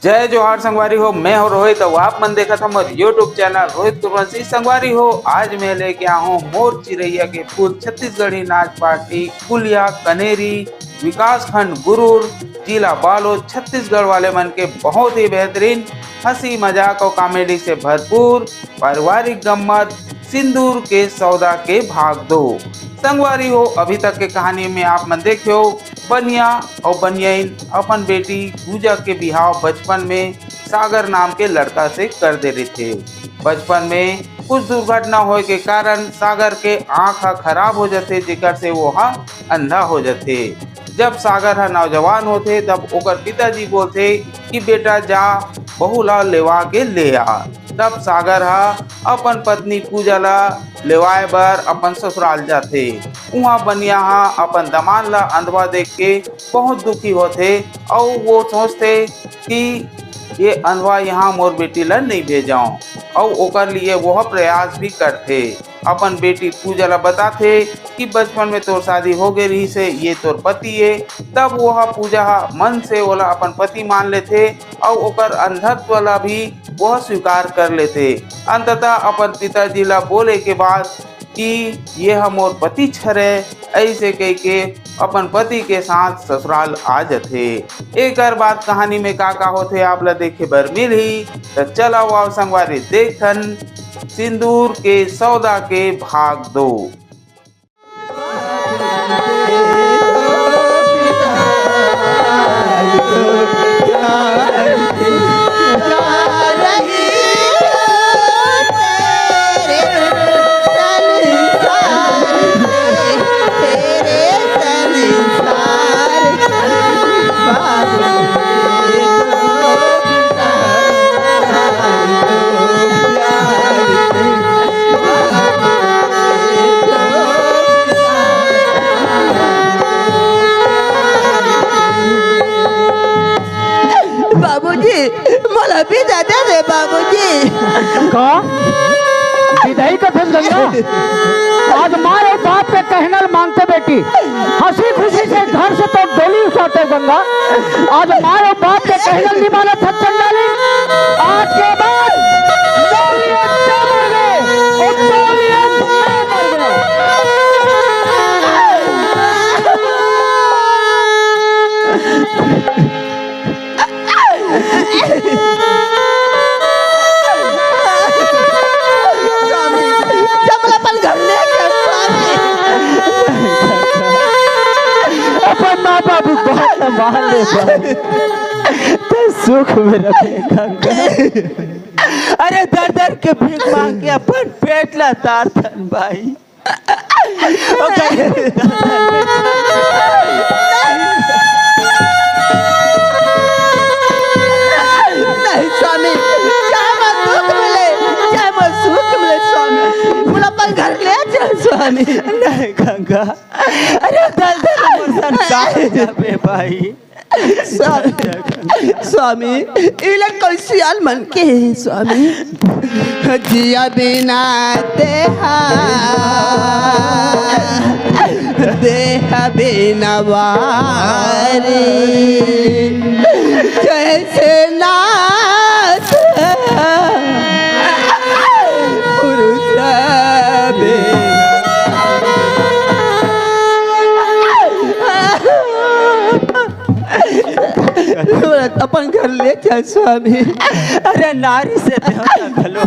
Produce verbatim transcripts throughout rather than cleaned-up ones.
जय जोहार संगवारी हो, मैं हो रोहित, अउ आप मन देखत हो मोर YouTube चैनल रोहित कुरवंशी। संगवारी हो, आज मैं लेके आया हूँ मोर चिरैया के फूल छत्तीसगढ़ी नाच पार्टी कुलिया कनेरी, विकासखंड गुरूर, जिला बालोद, छत्तीसगढ़ वाले मन के बहुत ही बेहतरीन हंसी मजाक और कॉमेडी से भरपूर पारिवारिक गम्मत सिंदूर के सौदा के भाग दो। संगवारी हो, अभी तक के कहानी में आप मन देखे हो, बनिया और बनियाइन अपन बेटी पूजा के बिहाव बचपन में सागर नाम के लड़का से कर दे रहिथे। बचपन में कुछ दुर्घटना होए के कारण सागर के आँख ह खराब हो जाथे, जेकर से वो ह अंधा हो जाथे। जब सागर ह नौजवान होथे, तब ओकर पिताजी बोलथे कि बेटा जा, बहू ला लेवा के ले आ। तब सागर ह अपन पत्नी पूजा ला लेवाए बर अपन ससुराल जाथे। उहाँ बनिया ह अपन दमाद ला अंधवा देख के बहुत दुखी होथे अउ वो सोचथे कि ये अंधवा यहाँ मोर बेटी ला नइ भेजंव, अउ ओकर लिए वो प्रयास भी करथे। अपन बेटी पूजा ला बताथे कि बचपन में तोर शादी हो गे रहिस हे, ये तोर पति ए। तब वो पूजा ह मन से ओला अपन पति मान लेथे अउ ओकर अंधत्व ला भी वो स्वीकार कर लेथे। अंततः अपन पिताजी ला बोले के बाद कि ये ह मोर पति हरे, ऐसे कह के अपन पति के साथ ससुराल आ जथे। एकर बाद कहानी में का का होथे, आप ला देखे बर मिलही। त चला आओ संगवारी, देखन सिंदूर के सौदा के भाग दो। बाबूजी, मोला बिदा दे दे बाबूजी। का? बिदाई कथस गंगा? आज माँ अउ बाप के कहना ल मानते बेटी, हंसी खुशी से घर से तो डोली उठाते गंगा। आज माँ अउ बाप के कहना ल नहीं मानत हस चंडाली। आज के बाद डोली अच्छा मर गए, और डोली अच्छा मर गए। स्वामी, चपला अपन घर ले चल, स्वामी। अपन माँ बाबू को संभाल ले भाई। तो सुख में रखे गंगा। अरे दर दर के भीख मांग के अपन पेट ला तार थन भाई। नहीं स्वामी, चाहे मोर दुख मिले, चाहे मोर सुख मिले स्वामी, मोला अपन घर ले चल स्वामी। नहीं गंगा, अरे दल दल मोर संसार जाबे भाई। स्वामी, स्वामी, इला कोई सियान मन के हे, स्वामी। जिया बिना देहा, देहा बिना वारी, जैसे नाथ पुरुष बिना। अपन घर ले चल स्वामी। अरे नारी से देवता घलो। अरे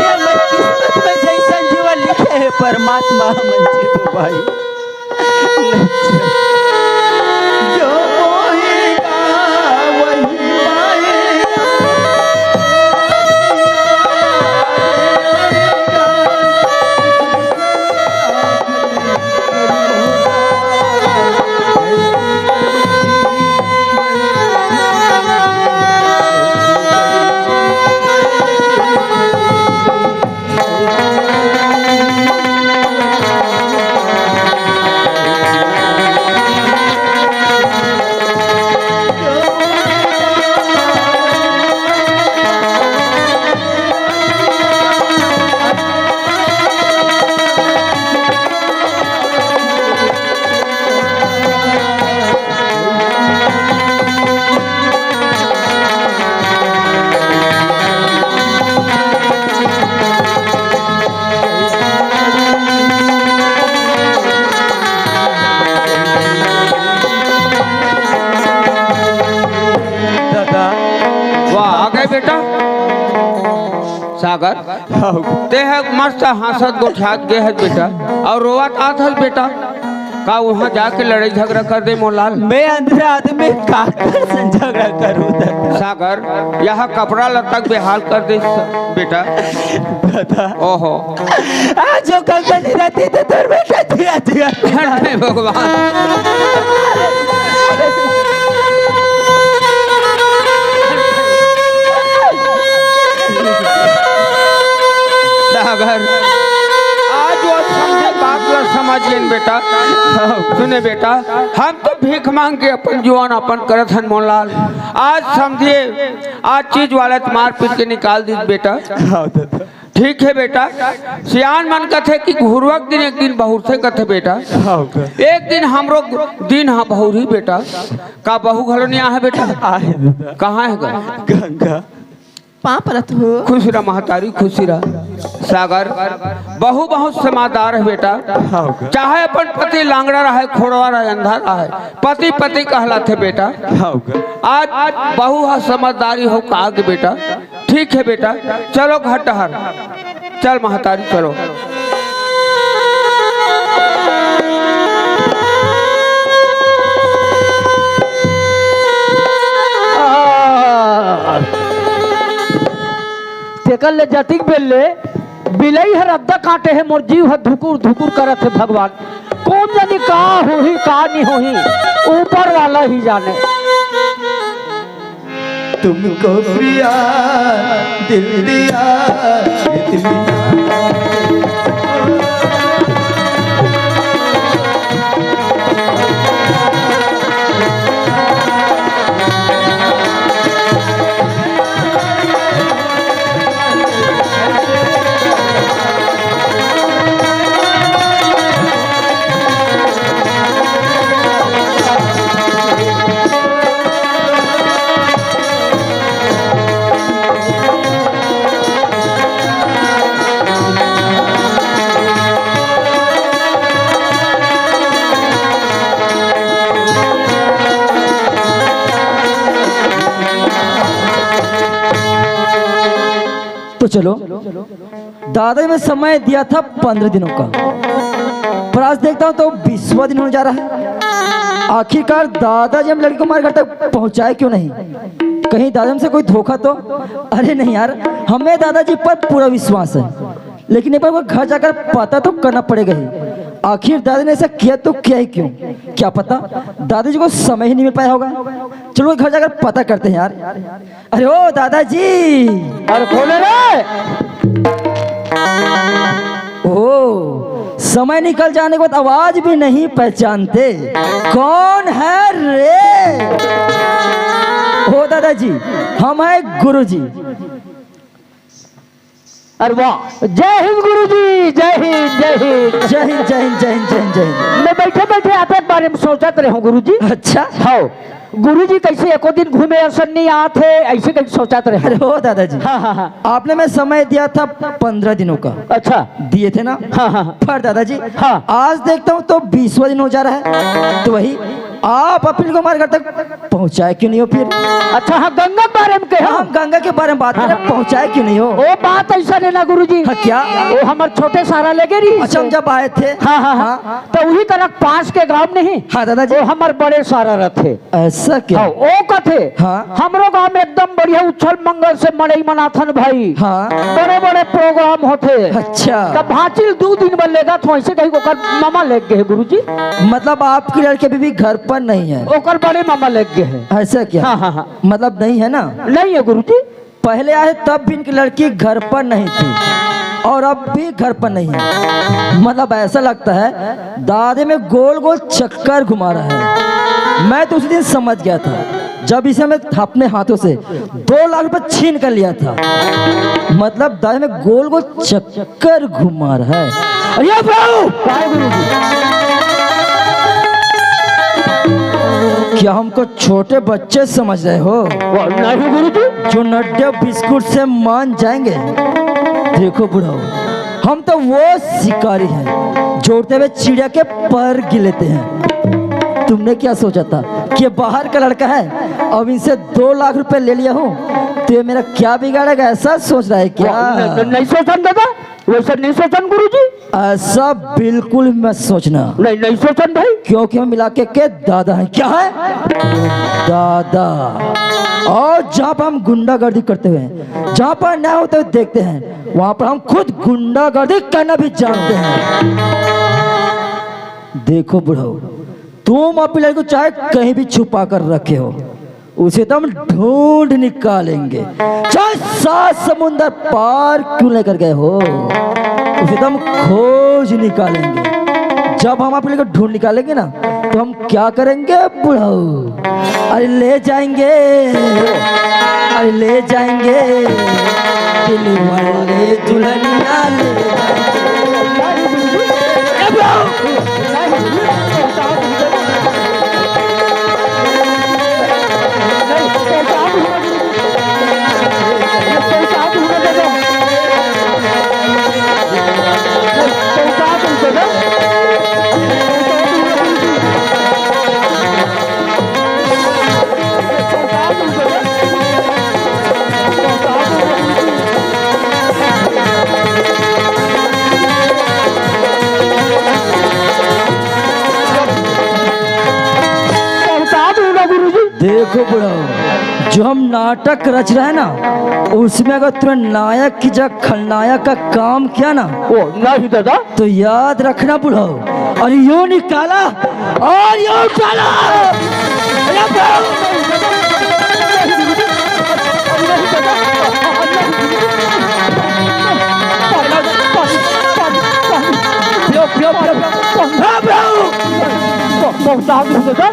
हमर किस्मत में जैसन जीवन लिखे हे परमात्मा, हमन जीबो भाई। जो होएगा वही पाएगा। सागर, हाँ। तें ह मस्त हंसत गोठियात गे हस बेटा, अउ रोवत आत हस बेटा। का उहाँ जाके लड़ई झगरा कर दे मोहनलाल? मैं अंधरा आदमी का कर से झगरा करूँ दादा? सागर, यहाँ कपड़ा लत्ता के बेहाल कर दे बेटा। दादा। ओहो। आज जो गंगा जी रहती तो तोर बेटा जिया जिया। हे भगवान। सागर, आज वो समझे बात ला समझ गेन बेटा। सुने बेटा, हम तो भीख मांग के अपन जीवन अपन करत हन मोहनलाल। आज समझे, आज चीज वाला त मार पीट के निकाल दीस बेटा। हाँ दादा। ठीक हे बेटा, सियान मन कथे कि घुरुवा के दिन एक दिन बहुरथे कथे बेटा। हाँ दादा। एक दिन हमरो दिन ह बहुरही बेटा। का बहू घलो नइ आहे बेटा? आहे दादा। कहाँ हे गा? गंगा। पाँव परत हो। खुश रह महतारी, खुश रह। सागर, बहू बहुत समझदार हे बेटा। हाँ गा। चाहे अपन पति लांगड़ा रहे, खोड़वा रहे, अंधा रहे, पति पति कहलाथे बेटा। हाँ गा। आज बहू ह समझदारी हो का गे बेटा। ठीक हे बेटा, चलो घर डहर, चल महतारी चलो। तेकर ले जतिक बेर ले बिलई हर रद्दा काटे हे, मोर जीव ह धुकुर धुकुर करत हे भगवान। कोन जनी का होही, का नइ होही, ऊपर वाला ही जाने। तुमको प्रिया दिल दिया इतनी। तो चलो, दादाजी ने समय दिया था पंद्रह दिनों का, पर आज देखता हूँ तो बीसवाँ दिन होने जा रहा है। आखिरकार दादाजी हम लड़की को हमारे घर तक पहुँचाए क्यों नहीं? कहीं दादाजी हमसे कोई धोखा तो? अरे नहीं यार, हमें दादाजी पर पूरा विश्वास है, लेकिन एक बार वो घर जाकर पता तो करना पड़ेगा ही। आखिर दादाजी ने ऐसा किया तो किया ही क्यों? क्या पता दादाजी को समय ही नहीं मिल पाया होगा। चलो घर जाकर पता करते हैं यार। अरे ओ दादाजी। अरे कौन है रे? ओ, समय निकल जाने के बाद आवाज भी नहीं पहचानते। कौन है रे? ओ दादाजी, हम हैं गुरुजी। अरे वाह, जय हिंद गुरुजी, जय हिंद, जय हिंद। जय हिंद, जय हिंद, जय हिंद, जय हिंद, जय हिंद। मैं बैठे बैठे आपके बारे में सोचत रहे हूँ गुरुजी। अच्छा। हाँ, गुरुजी कैसे एको दिन घूमे असन नहीं आत हे, ऐसे कहीं सोचत रहे। अरे हो दादाजी, हाँ, हाँ, हाँ। आपने मैं समय दिया था पंद्रह दिनों का। अच्छा। दिए थे ना? हाँ, हाँ, हाँ। पर दादाजी, हाँ। आज देखता हूँ तो बीसवाँ दिन हो जा रहा है, तो वही आप अपील को हमारे घर तक पहुँचाए क्यों नहीं हो फिर? अच्छा, हाँ, गंगा के बारे में कहे हाँ, हो? हम गंगा के बारे में बात हाँ, करें, हाँ। पहुँचाए क्यों नहीं हो? वो बात ऐसा नहीं ना गुरुजी। हाँ, क्या? वो हमारे छोटे सारा लेके रही अच्छा, से। हम जब आए थे। हाँ, हाँ, हाँ। हाँ। तो वही तरह पास के गांव नहीं। हाँ, दादाजी। वो हमारे बड़े सारा रहते। ऐसा क्या? हाँ, वो कथे। हाँ। हमरो गांव में एकदम बढ़िया उछल मंगल से मड़ई मनाथन भाई। हाँ। बड़े बड़े प्रोग्राम होते। अच्छा। तब भांचिल दू दिन बर लेगा तो ऐसे कहीं ओकर मामा लेग गए गुरुजी। मतलब आपकी लड़की अभी भी घर पर नहीं है? ओकर बड़े मामा लेग गए हैं। ऐसा क्या? हाँ, हाँ, हाँ। मतलब नहीं है ना? नहीं है गुरुजी। पहले आए तब भी इनकी लड़की घर पर नहीं थी और अब भी घर पर नहीं है। मतलब ऐसा लगता है दादे में गोल गोल चक्कर घुमा रहा है। मैं तो उसी दिन समझ गया था जब इसे मैं अपने हाथों से दो लाख रुपए छीन कर लिया था। मतलब दादे में गोल गोल चक्कर कर घुमा रहा है। अरे प्रभु! क्या हमको छोटे बच्चे समझ रहे हो? नहीं गुरुजी। जो नड्डे बिस्कुट से मान जाएंगे। देखो बुढ़ाओ, हम तो वो शिकारी हैं जो उड़ते हुए चिड़िया के पर गिन लेते हैं। तुमने क्या सोचा था? कि ये बाहर का लड़का है, अब इनसे दो लाख रुपए ले लिया हूँ, तो ये मेरा क्या बिगाड़ेगा, ऐसा सोच रहा है क्या? नहीं, नहीं, नहीं सोचन दादा, वैसा नहीं सोचन गुरुजी। ऐसा बिल्कुल मत सोचना। नहीं, नहीं सोचन भाई। क्योंकि हम इलाके के दादा हैं। क्या है? दादा। और जहाँ पर हम गुंडागर्दी करते हुए हैं, जहाँ पर अन्याय होते हुए देखते हैं, वहाँ पर हम खुद गुंडागर्दी करना भी जानते हैं। देखो बुढ़ऊ, तुम अपनी लड़की को चाहे कहीं भी छुपा कर रखे हो, उसे तो हम ढूंढ निकालेंगे, चाहे सात समुंदर पार क्यों लेकर गए हो, उसे तो हम खोज निकालेंगे। जब हम अपनी लड़की को ढूंढ निकालेंगे ना, तो हम क्या करेंगे बुढ़ऊ? अरे ले जाएंगे, अरे ले जाएंगे, दिल वाले दुल्हनिया ले जाएंगे। पहुंचा दूंगा गुरुजी। देखो बुढ़ऊ, जो हम नाटक रच रहे हैं ना, उसमें अगर तुमने नायक की जगह खलनायक का काम किया ना, ओ, नहीं दादा। तो याद रखना बुढ़ऊ, और यूं निकाला और यूं डाला। अरे बाप! पियो, पियो, पियो, पियो। हाँ, पियो। पहुंचा दूं दादा।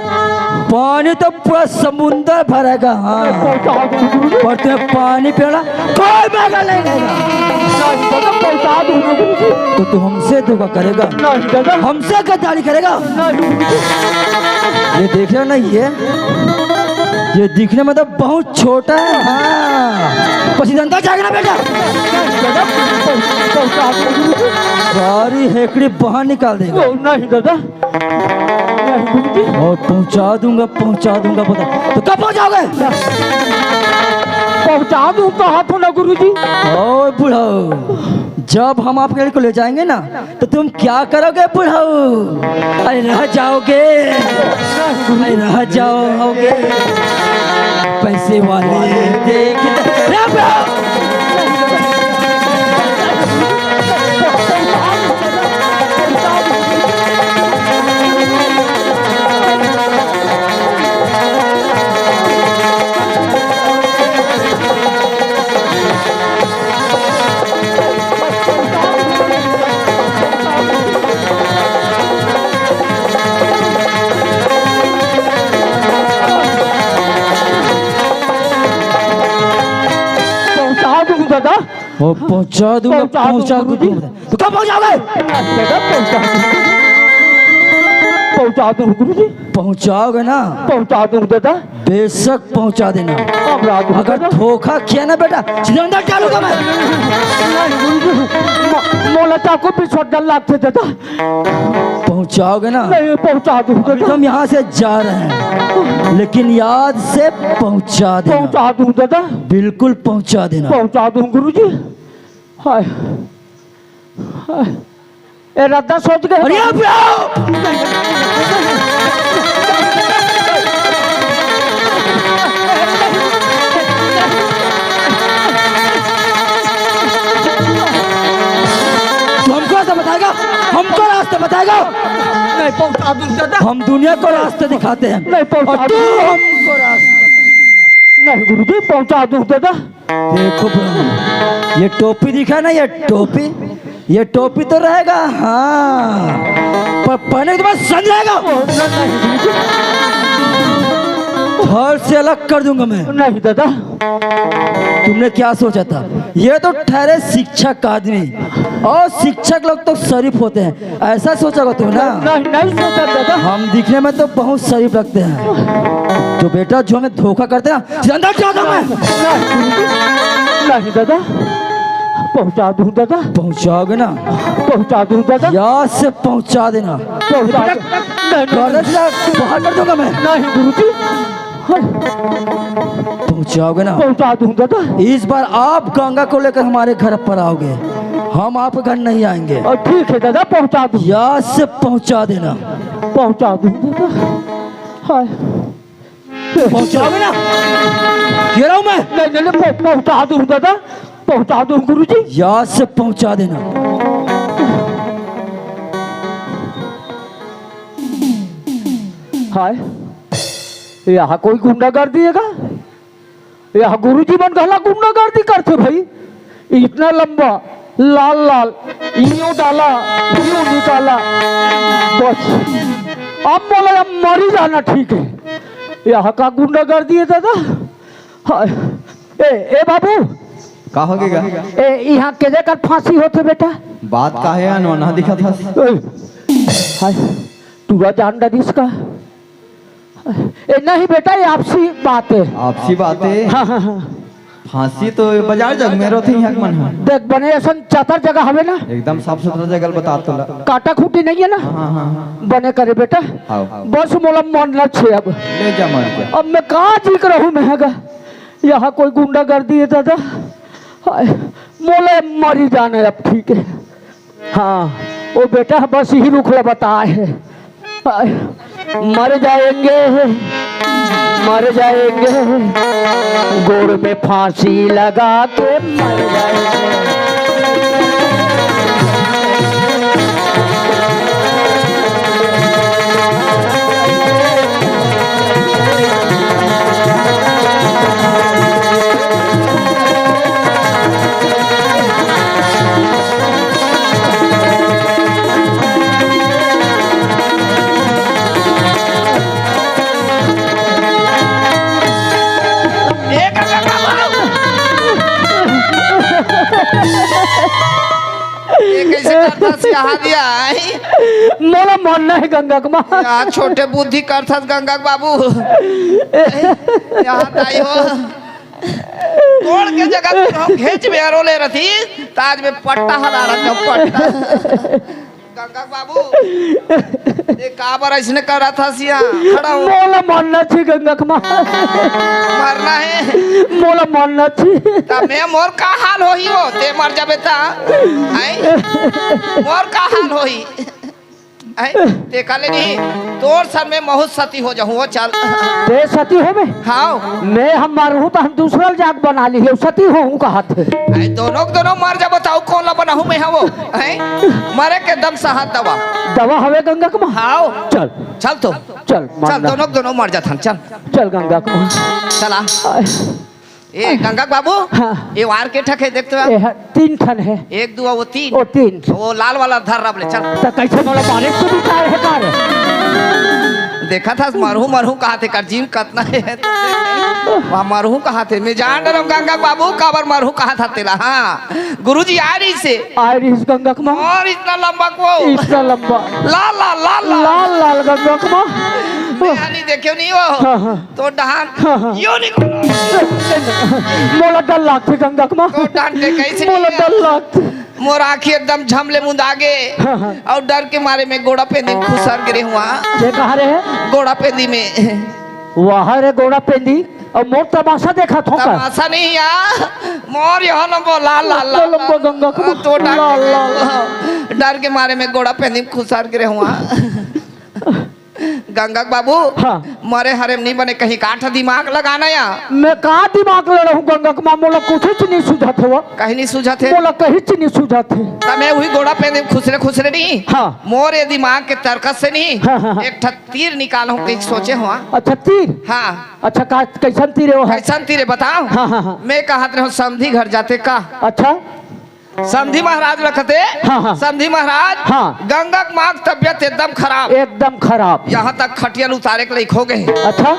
पानी तो पूरा समुंदर भरेगा, हाँ। पहुंचा दूं गुरुजी। पर तुम्हें पानी पिलाना कोई मौका नहीं देगा। नहीं दादा, पहुंचा दूं गुरुजी। तो तू हमसे धोखा करेगा? नहीं दादा। हमसे गद्दारी करेगा? नहीं गुरुजी। ये देख रहे हो ना, ये, ये दिखने में तो बहुत छोटा है, हाँ। पसीना अंदर जाएगा ना बेटा। नहीं दादा, पहुंचा दूं गुरुजी। सारी हेकड़ी बाहर निकाल देगा। ओ, नहीं दादा। नहीं गुरुजी। और पहुंचा दूंगा, पहुंचा दूंगा, पता तो कब पहुंचाओगे? पहुंचा दूं तो हाथों ना गुरुजी। ओ बुढ़ऊ, जब हम आपके लड़की को ले जाएंगे ना, तो तुम क्या करोगे बुढ़ऊ? अरे रह जाओगे, अरे रह जाओगे, पैसे वाले देख, रे बुढ़ऊ। पहुंचा दूं दादा। वो पहुंचा दूंगा, पहुंचा दूं, पहुंचा दूं, गुरुजी। पहुंचा दूं। तो कब पहुंचाओगे? दादा, पहुंचा दूं। पहुंचा दूं गुरुजी। पहुंचाओगे ना? पहुंचा दूं दादा। बेशक पहुंचा देना। अब रात को अगर दादा। धोखा किया ना बेटा, सीधा अंदर डालूंगा मैं। नहीं गुरुजी, मो-, मोला चाकू भी छोड़ डर लगते दादा। पहुंचाओगे ना? नहीं, पहुंचा दूं अभी दादा। तो हम यहाँ से जा रहे हैं, लेकिन याद से पहुंचा देना। पहुंचा दूं दादा। बिल्कुल पहुंचा देना। पहुंचा दूं गुरुजी। हाय, हाय। ए, रद्दा सोच गए। अरे, आप आओ। तू हमको रास्ता बताएगा? हमको रास्ता बताएगा? नहीं, पहुंचा दूं दादा। हम दुनिया को रास्ते दिखाते हैं। नहीं, पहुंचा और तू दूं। हमको रास्ता। नहीं गुरुजी, पहुंचा दूं दादा। देखो प्रभु, ये टोपी दिखा ना, ये टोपी, ये टोपी तो रहेगा, हाँ, पर पहने के बाद समझ रहेगा। घर से अलग कर दूंगा मैं। नहीं दादा। तुमने क्या सोचा था? ये तो ठहरे शिक्षक आदमी, और शिक्षक लोग तो शरीफ होते हैं, ऐसा सोचा होगा तुम ना? नहीं, नहीं सोचा दादा। हम दिखने में तो बहुत शरीफ लगते हैं। तो बेटा, जो हमें धोखा करते हैं, सीधा अंदर जाता मैं। नहीं, नहीं दादा, पहुंचा दूं दादा। पहुंचाओगे ना? पहुंचा दूं दादा। यहाँ से पहुंचा देना। पहुंचा बेटा, दूं। नहीं, नहीं, गरज ला बाहर कर दूंगा मैं। नहीं गुरुजी। पहुंचाओगे ना? पहुंचा दूं दादा। इस बार आप गंगा को लेकर हमारे घर पर आओगे, हम आपके घर नहीं आएंगे। और ठीक है दादा, पहुंचा दूं। यहाँ से पहुंचा देना। पहुंचा दूं दादा। हाय। पहुंचाओगे ना? कह रहा हूं मैं। नहीं, नहीं, नहीं, पहुं-, पहुंचा दूं दादा, पहुंचा दूं गुरुजी। यहाँ से पहुंचा देना। हाय, यहाँ कोई गुंडागर्दी हे का? यहाँ गुरुजी मन घला गुंडागर्दी करथे भाई। इतना लंबा लाल लाल, यूं डाला, यूं निकाला, बस। अब मोला अब मरी जाना ठीक है। यहाँ का गुंडागर्दी है दादा। हाय। ए, ए बाबू। का होगे गा? ए, यहाँ के जगह फांसी होथे बेटा? बात का है, अनोना दिखत हस। ए, हाय, टूरा जान डरिस का? ए, नहीं बेटा, ये आपसी बात है। आपसी बात है? हाँ, हाँ, हाँ। फांसी तो बाजार जग में रथे इहाँ के मन ह। देख, बने असन चतर जगह हवे ना। एकदम साफ सुथरा जगह ल बता तोला। काटा खूटी नहीं है ना? हाँ, हाँ, हाँ। बने करे बेटा। हाँ। बस मोला मरना छे अब। ले जा, मर जा। अब मैं कहाँ जी कर रहूँ मैं गा? यहाँ कोई गुंडागर्दी है दादा। हाय, मोला मरी जाना है अब, ठीक है। हाँ, वो बेटा बस यही रुख ला बताए है। हाय, मर जाएंगे, मर जाएंगे, गोड़ में फांसी लगा के मर जाएंगे। ये कैसे करता सियाहा दिया, आई? मोला मरना है गंगा के माँ। यार, छोटे बुद्धि करथस गंगा के बाबू। यहाँ ताई हो। तोड़ के जगह पे हम घेंच में अरोले रथी, ताज में पट्टा हला रहा था, पट्टा। गंगा के बाबू, ये काबर अइसने करत हस इहाँ? खड़ा हो। मोला मरना छी गंगा के माँ। मरना है? मोला मरना छी। त मैं मोर का हाल होही हो? ते मर जाबे त? हैं? मोर का हाल होही? हैं? ते काले नहीं, तोर सर में महूँ सती हो जाहूँ, वो चल। ते सती होबे? हाँ। मैं हम मरहूँ त हम दूसरा जात बना ली, सती होहूँ कहत हे। अरे दोनों के दोनों मर जा, बताओ कौन ला बनाहूँ मैं, हाँ वो? हैं? मरे के दम साहत दवा। दवा हवे गंगा के माँ? हाँ। चल। चल तो। चल, चल, मार ला। दोनों के दोनों मर जाथन, चल। चल गंगा के माँ। चला। आय। ए, गंगा के बाबू, हाँ। ये वार के ठक है, देख तो। ए, हाँ, तीन ठन है। एक, दो, वो तीन। वो तीन। वो लाल वाला धर रब ले, चल। त कैसे मोला मारे के विचार है का रे? देखा था, मरहूँ, मरहूँ कहा थे, कर जीव कतना है। वहाँ मरहूँ कहा थे, मैं जान डरम गंगा के बाबू, काबर मरहूँ कहा था तेला, हाँ। गुरुजी आ रही से। आ रही इस गंगा के माँ। और इतना लंबा को। इतना लंबा। लाल, लाल, लाल, लाल। लाल, लाल गंगा के माँ। मैं यानी देखे नहीं हो। हाँ, हाँ। तो डहान, हाँ, हाँ। यो निकलो। मोला डर लागथे गंगा के माँ। तो डहान ते कैसे मोला निकला? डर लागथे। मोर आँखी एकदम झमले मुंद आगे। हाँ, हाँ। और डर के मारे मैं गोड़ा पे दिन खुसर गिरे हुआ। ये कहाँ रे है? गोड़ा पेंदी में। वाह रे गोड़ा पेंदी। और मोर तमाशा देखा थो का? तमाशा नहीं यार, मोर यहाँ लंबो लाल, लाल, लाल, लंबो लाल। गंगा के माँ। तो डर लाल, लाल। डर के मारे मैं गोड़ा पेंदी में खुसर गिरे हुआ। गंगा के बाबू, हाँ। मरे हरे में नहीं बने, कहीं काठ दिमाग लगाना या। मैं का दिमाग लड़ाहूँ गंगा के माँ, मोला कुछ नहीं सूझत हे वो। कहीं नहीं सूझत हे? मोला कहीं नहीं सूझत हे। त मैं वही गोड़ा पेंदी खुसरे खुसरे नहीं। हाँ। मोर ये दिमाग के तरकस से नहीं। हाँ, हाँ, हाँ। एक ठा तीर निकालहूँ कहीं सोचे हुआ। अच्छा तीर? हाँ। अच्छा का, कैसन तीर हे वो? कैसन तीर हे बताओ? हाँ, हाँ, हाँ। मैं कहत रहूँ समधी घर जाते का। अच्छा। समधी महाराज रखते, हाँ, हाँ। समधी महाराज, हाँ। गंगा के माँ के तबियत एकदम खराब। एकदम खराब। यहाँ तक खटिया ल उतारे के लायक हो गए। अच्छा।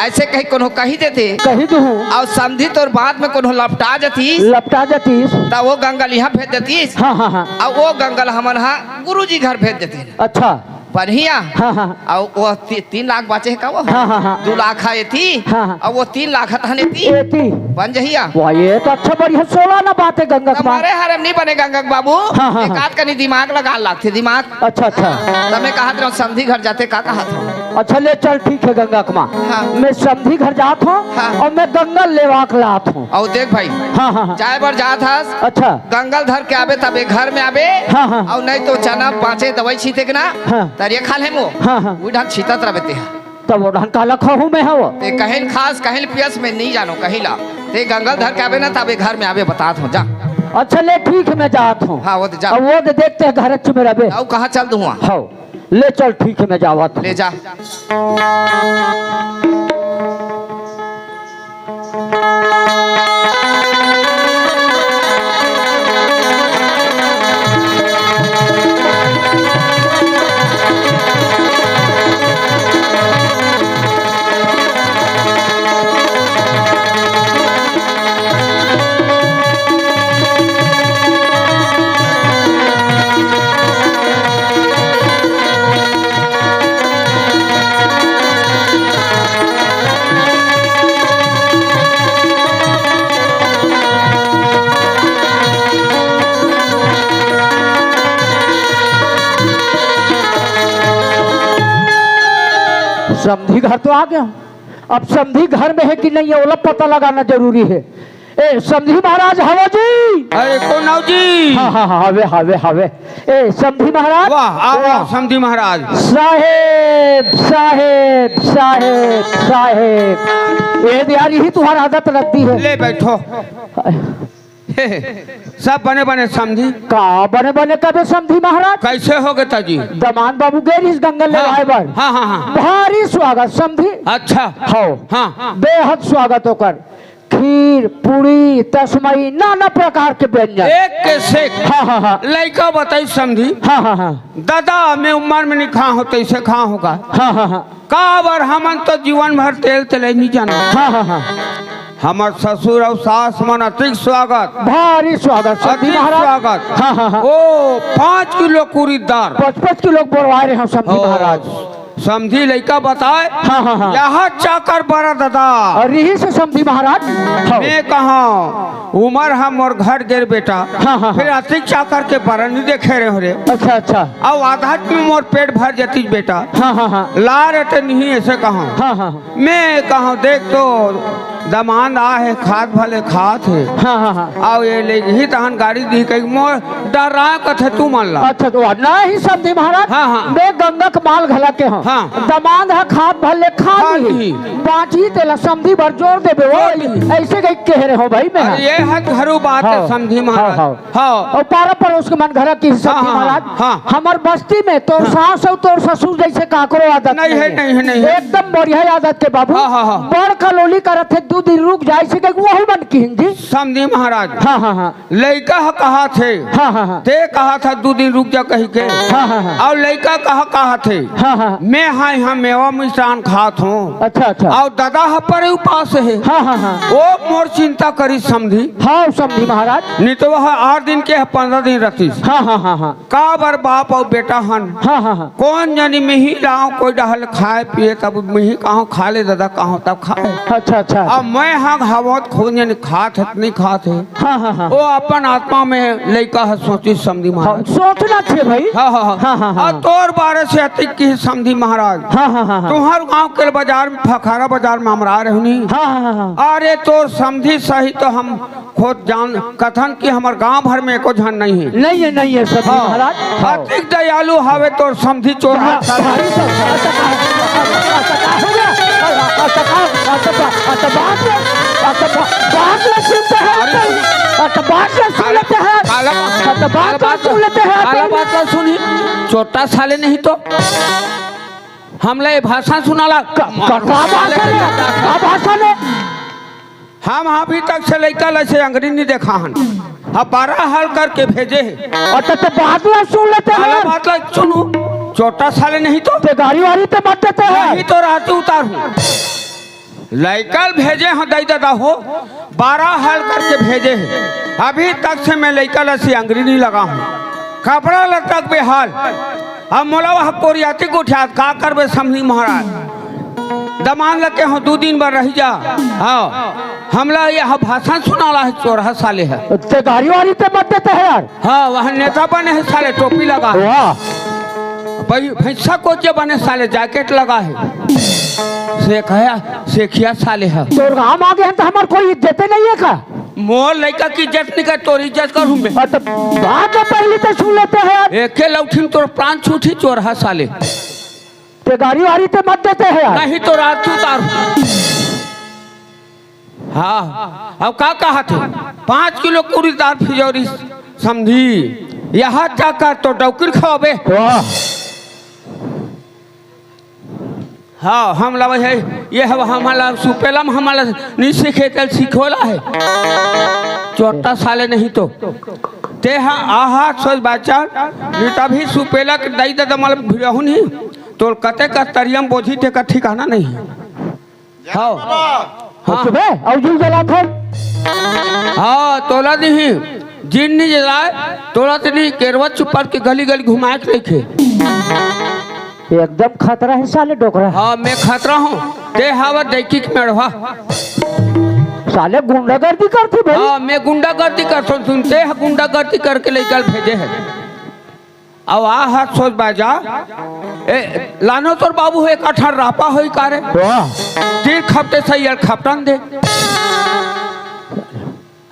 ऐसे कहीं कोनो कही देते। कही दूँ। और समधी तोर बात में कोनो लपटा जतीस। लपटा जतीस। त वो गंगा ल यहाँ भेज देतीस। हाँ, हाँ, हाँ। और वो गंगा ल हमन हा गुरुजी घर भेज देते। अच्छा। पनही हा। हाँ, हाँ। अउ वो ती-, तीन लाख बाचे हे का वो? हाँ, हाँ, हाँ। दू लाख हा एती, हाँ, हाँ। अउ वो तीन लाख हा तहन एती। एती। बन जही हा। वाह, ये तो अच्छा बढ़िया सोला ना बात हे गंगा के माँ। हमारे हरे में नहीं बने गंगा के बाबू। हाँ, हाँ, एक हाँ। आध कनी दिमाग लगा लागथे, दिमाग। अच्छा, अच्छा। त मैं कहत रहूं, समधी घर जाते का कहत हूँ? अच्छा, ले चल, ठीक हे गंगा के माँ। हाँ। मैं समधी घर जात हूँ हाँ। अउ मैं गंगा लेवा के लात हूँ। अउ देख भाई, हाँ, हाँ, हाँ। जाए बर जात हस, अच्छा। गंगा ल धर के आबे तबे घर में आबे। हाँ, हाँ। अउ नहीं तो चना बाचे दवाई छीते के ना, हाँ। तरिया खा ले मो। हाँ, हाँ। वो ढंग छीतत रहे ते हा। तब वो ढंग काला खाहूँ मैं हव। ते कहीं खास, कहीं पियस में नहीं जानो, कहीं ला। ते गंगा ल धर के आबे ना, तबे घर में आबे, बतात हूँ, जा। अच्छा, ले ठीक हे, मैं जात हूँ। हाँ, वो तो जा। अब वो तो देखते हैं घर में रहबे। अउ कहाँ चल दूँ? हाँ। ले चल, ठीक हे, मैं जावत हूँ। ले जा। समधी घर तो आ गया, अब समधी घर में हे कि नहीं हे, ओला पता लगाना जरूरी हे। ए, समधी महाराज हवो जी? अरे, कोन आव जी? हाँ, हाँ, हाँ, हवे, हवे, हवे। ए, समधी महाराज? वाह, आओ, वाह। आओ, समधी महाराज। साहेब, साहेब, साहेब, साहेब। ए, यार, यही तुम्हारा आदत लगती है। ले बैठो। हे, हे, सब बने बने समधी। का बने बने कबे समधी महाराज? कैसे हो गे ताजी? दमांद बाबू गे रहिस गंगा हाँ, लेवाए बर। हाँ, हाँ, हाँ। भारी स्वागत समधी। अच्छा। हव। हाँ। बेहद स्वागत ओकर। खीर, पूड़ी, तसमई, नाना प्रकार के व्यंजन। एक के सेक। हाँ, हाँ, हाँ। लइका बताइस समधी। हाँ, हाँ, हाँ। दादा, मैं उमर में नहीं खा हों, तइसे खा हों गा। हाँ, हाँ, हाँ। काबर हमन तो जीवन भर तेल तेलई नहीं जाना। हाँ, हाँ, हाँ। हमर ससुर अउ सास मन अतिक स्वागत। भारी स्वागत, समधी अतिक महाराज। स्वागत। हाँ, हाँ, हाँ। ओ, पाँच किलो कुरी दार। पाँच पाँच किलो बोरवाए रहे हव, समधी ओ, महाराज। समधी लइका बताए। हाँ, हाँ, हाँ। यहाँ चाकर बरा दादा। अउ रिहिस हे समधी महाराज। हाँ। मैं कहा, उमर हा मोर घट गे रे बेटा। हाँ, हाँ, फिर हाँ। अतिक चाकर के बरा नहीं देखे रहे हो रे। अच्छा, अच्छा। अउ आधा में मोर पेट भर जतिस बेटा। हाँ, हाँ, हाँ। ला रे ते नहीं, अइसे कहा। हाँ, हाँ, हाँ। मैं कहा, देख तो दमांद आ हे, खात भले खात हे। हाँ, हाँ, हाँ। अउ ये लेगही तहन गाड़ी दिही कहिके मोर डराए कथे तुमन ला। अच्छा, तो नहीं समधी महाराज, हाँ, हाँ। मैं गंगा के माल घला के हव। हाँ। दमांद हा खात भले खा खा लिही। लिही। बाँचही तेला समधी बर जोर देबे, ओ, जोर लिही। अइसे कहिके कहे रहे हव भाई मैं। अरे, ये हा घरू बात हे हाँ। समधी महाराज। हाँ, हाँ। हाँ। अउ पारा परोस के मन घला के समधी हाँ, हाँ, महाराज, हाँ। हमर बस्ती में तोर हाँ। सास अउ तोर ससुर जइसे काकरो आदत नहीं नहीं हे, हे। नहीं हे, नहीं हे। एकदम बढ़िया आदत के बाबू। हाँ, हाँ, हाँ। बड़ कलोली करत हे, दू दिन रुक जा, अइसे कहिके वहू मन किहिन जी। समधी महाराज। हाँ, हाँ, हाँ। लइका हा कहत हे। हाँ, हाँ, हाँ। ते कहत हा दू दिन रुक जा कहिके। हाँ, हाँ, हाँ। अउ लइका कहा कहत हे। हाँ, हाँ। मैं हा इहाँ मेवा मिष्ठान खात हूँ। अच्छा, अच्छा। अउ दादा हा परे उपास हे। हाँ, हाँ, हाँ। ओ मोर चिंता करिस समधी। हाँ, समधी महाराज। नहीं तो वह आठ दिन के पन्द्रह दिन रहतिस। हाँ, हाँ, हाँ, हाँ। काबर बाप अउ बेटा हन। हाँ, हाँ, हाँ। कोन जनी मिही लाव कोई डहर ले खाए पिए, तब मिही कहा खा ले दादा, कहा तब खाए। अच्छा, अच्छा। अब मैं हा घावत कोन जनी खात हे, नहीं खात हे। हाँ, हाँ, हाँ। ओ अपन आत्मा में लइका हा सोचिस समधी महाराज। हाँ, सोचना चाहिए भाई। हाँ, हाँ, हाँ। हाँ, हाँ, हाँ। अउ तोर बारे से अतिक किहिस समधी महाराज। हाँ, हाँ, हाँ, हाँ। तुम्हर गाँव के बाजार में, फखारा बाजार में हमर आए रहेन। हाँ, हाँ, हाँ, हाँ। अरे तोर समधी सही तो हम खुद जान कथन कि हमर गांव भर में एको झन नहीं हे। नहीं हे, नहीं हे, समधी हाँ। महाराज। हाँ। अतिक दयालु हवे तोर समधी चोर हाँ, हाथ साथ। भाई साहब, ऐसा का, ऐसा का हो गया? ऐसा का, ऐसा का, ऐसा बात, ऐसा बा-, बात ला सुनते हैं अरे, ऐसा बात ला सुन लेते हैं। काला, ऐसा बात ला सुन लेते हैं काला बात ला सुनी। चोटा साले नहीं तो। हमला ये भाषा सुनाला। का, का, का बात है? का भाषा ने? हम अभी तक से लइका ल से अंगरी नहीं देखा हन। अब बारह हल करके भेजे हे। अच्छा, तो बात ला सुन लेते हैं। बात ला सुनू। चोटा साले नहीं तो। ते गाड़ी वाड़ी ते मत देते हैं। नहीं तो रात उतार हूँ। लइका ल भेजे हूँ, दई दादा हो। बारह हल करके भेजे हे। अभी तक से मैं लइका ल से अंगरी नहीं लगा हूँ। कपड़ा लत्ता के बेहाल। अब मोला वह कोरियाती गोठियात का करबे समधी महाराज? दमांद ल केहेंव दू दिन बर रहि जा। हाँ, हमला यह भाषण सुनाला हे चोरहा साले हे। ते गाड़ी वाड़ी ते मत देते हे यार। हाँ, वह नेता बने हे साले, टोपी लगा हे। वाह। भाई, भैंसा कोच बने साले, जैकेट लगा हे। से कहा, सेखिया साले हे। तोर गाँव आगे हे त हमर कोई इज्जते नहीं हे का? मोर लइका के इज्जत नहीं कर, तोर इज्जत करहूँ मैं। अ, त बात तो पहली तो सुन लेते हैं यार। एके लौठी में तोर प्राण छूटी, चोरहा साले। ते गाड़ी वाड़ी ते मत देते हैं यार। नहीं तो रात तू तार। हाँ, अब का कहा थे? पाँच किलो कुरी दार फिजौरी समधी, यहाँ जाकर तो डौकिर खवाबे। वाह। हाँ, हमला वही, ये हव हमला सुपेला में हमला नहीं सीखे, तेल सिखोला हे। चोट्टा साले नहीं तो। ते हा, आहा, सोच बाचर, नहीं तभी सुपेला के दाई ददा मल भिड़हू नहीं। तोल कते का तरियम बोझी ते का ठिकाना नहीं। हाँ। हाँ। सुबह अउ जू जलात हे। हाँ, तोला दिही, जिन नहीं जलाए, तोला ते नहीं, केरवा चुपार के गली गली घुमाए के रखे। एकदम खतरा हे साले डोकरा। हाँ, मैं खतरा हूँ। ते हवा देखी के मेड़वा। साले गुंडागर्दी करथे भाई। हाँ, मैं गुंडागर्दी करथों, सुनते हैं गुंडागर्दी करके लइका ल भेजे हे। अब आ हाथ सोच बाजा। ए, लानो तोर बाबू हे, एक अठार रापा होई का रे? वाह। तीर खपटे सही यार, खपटन दे।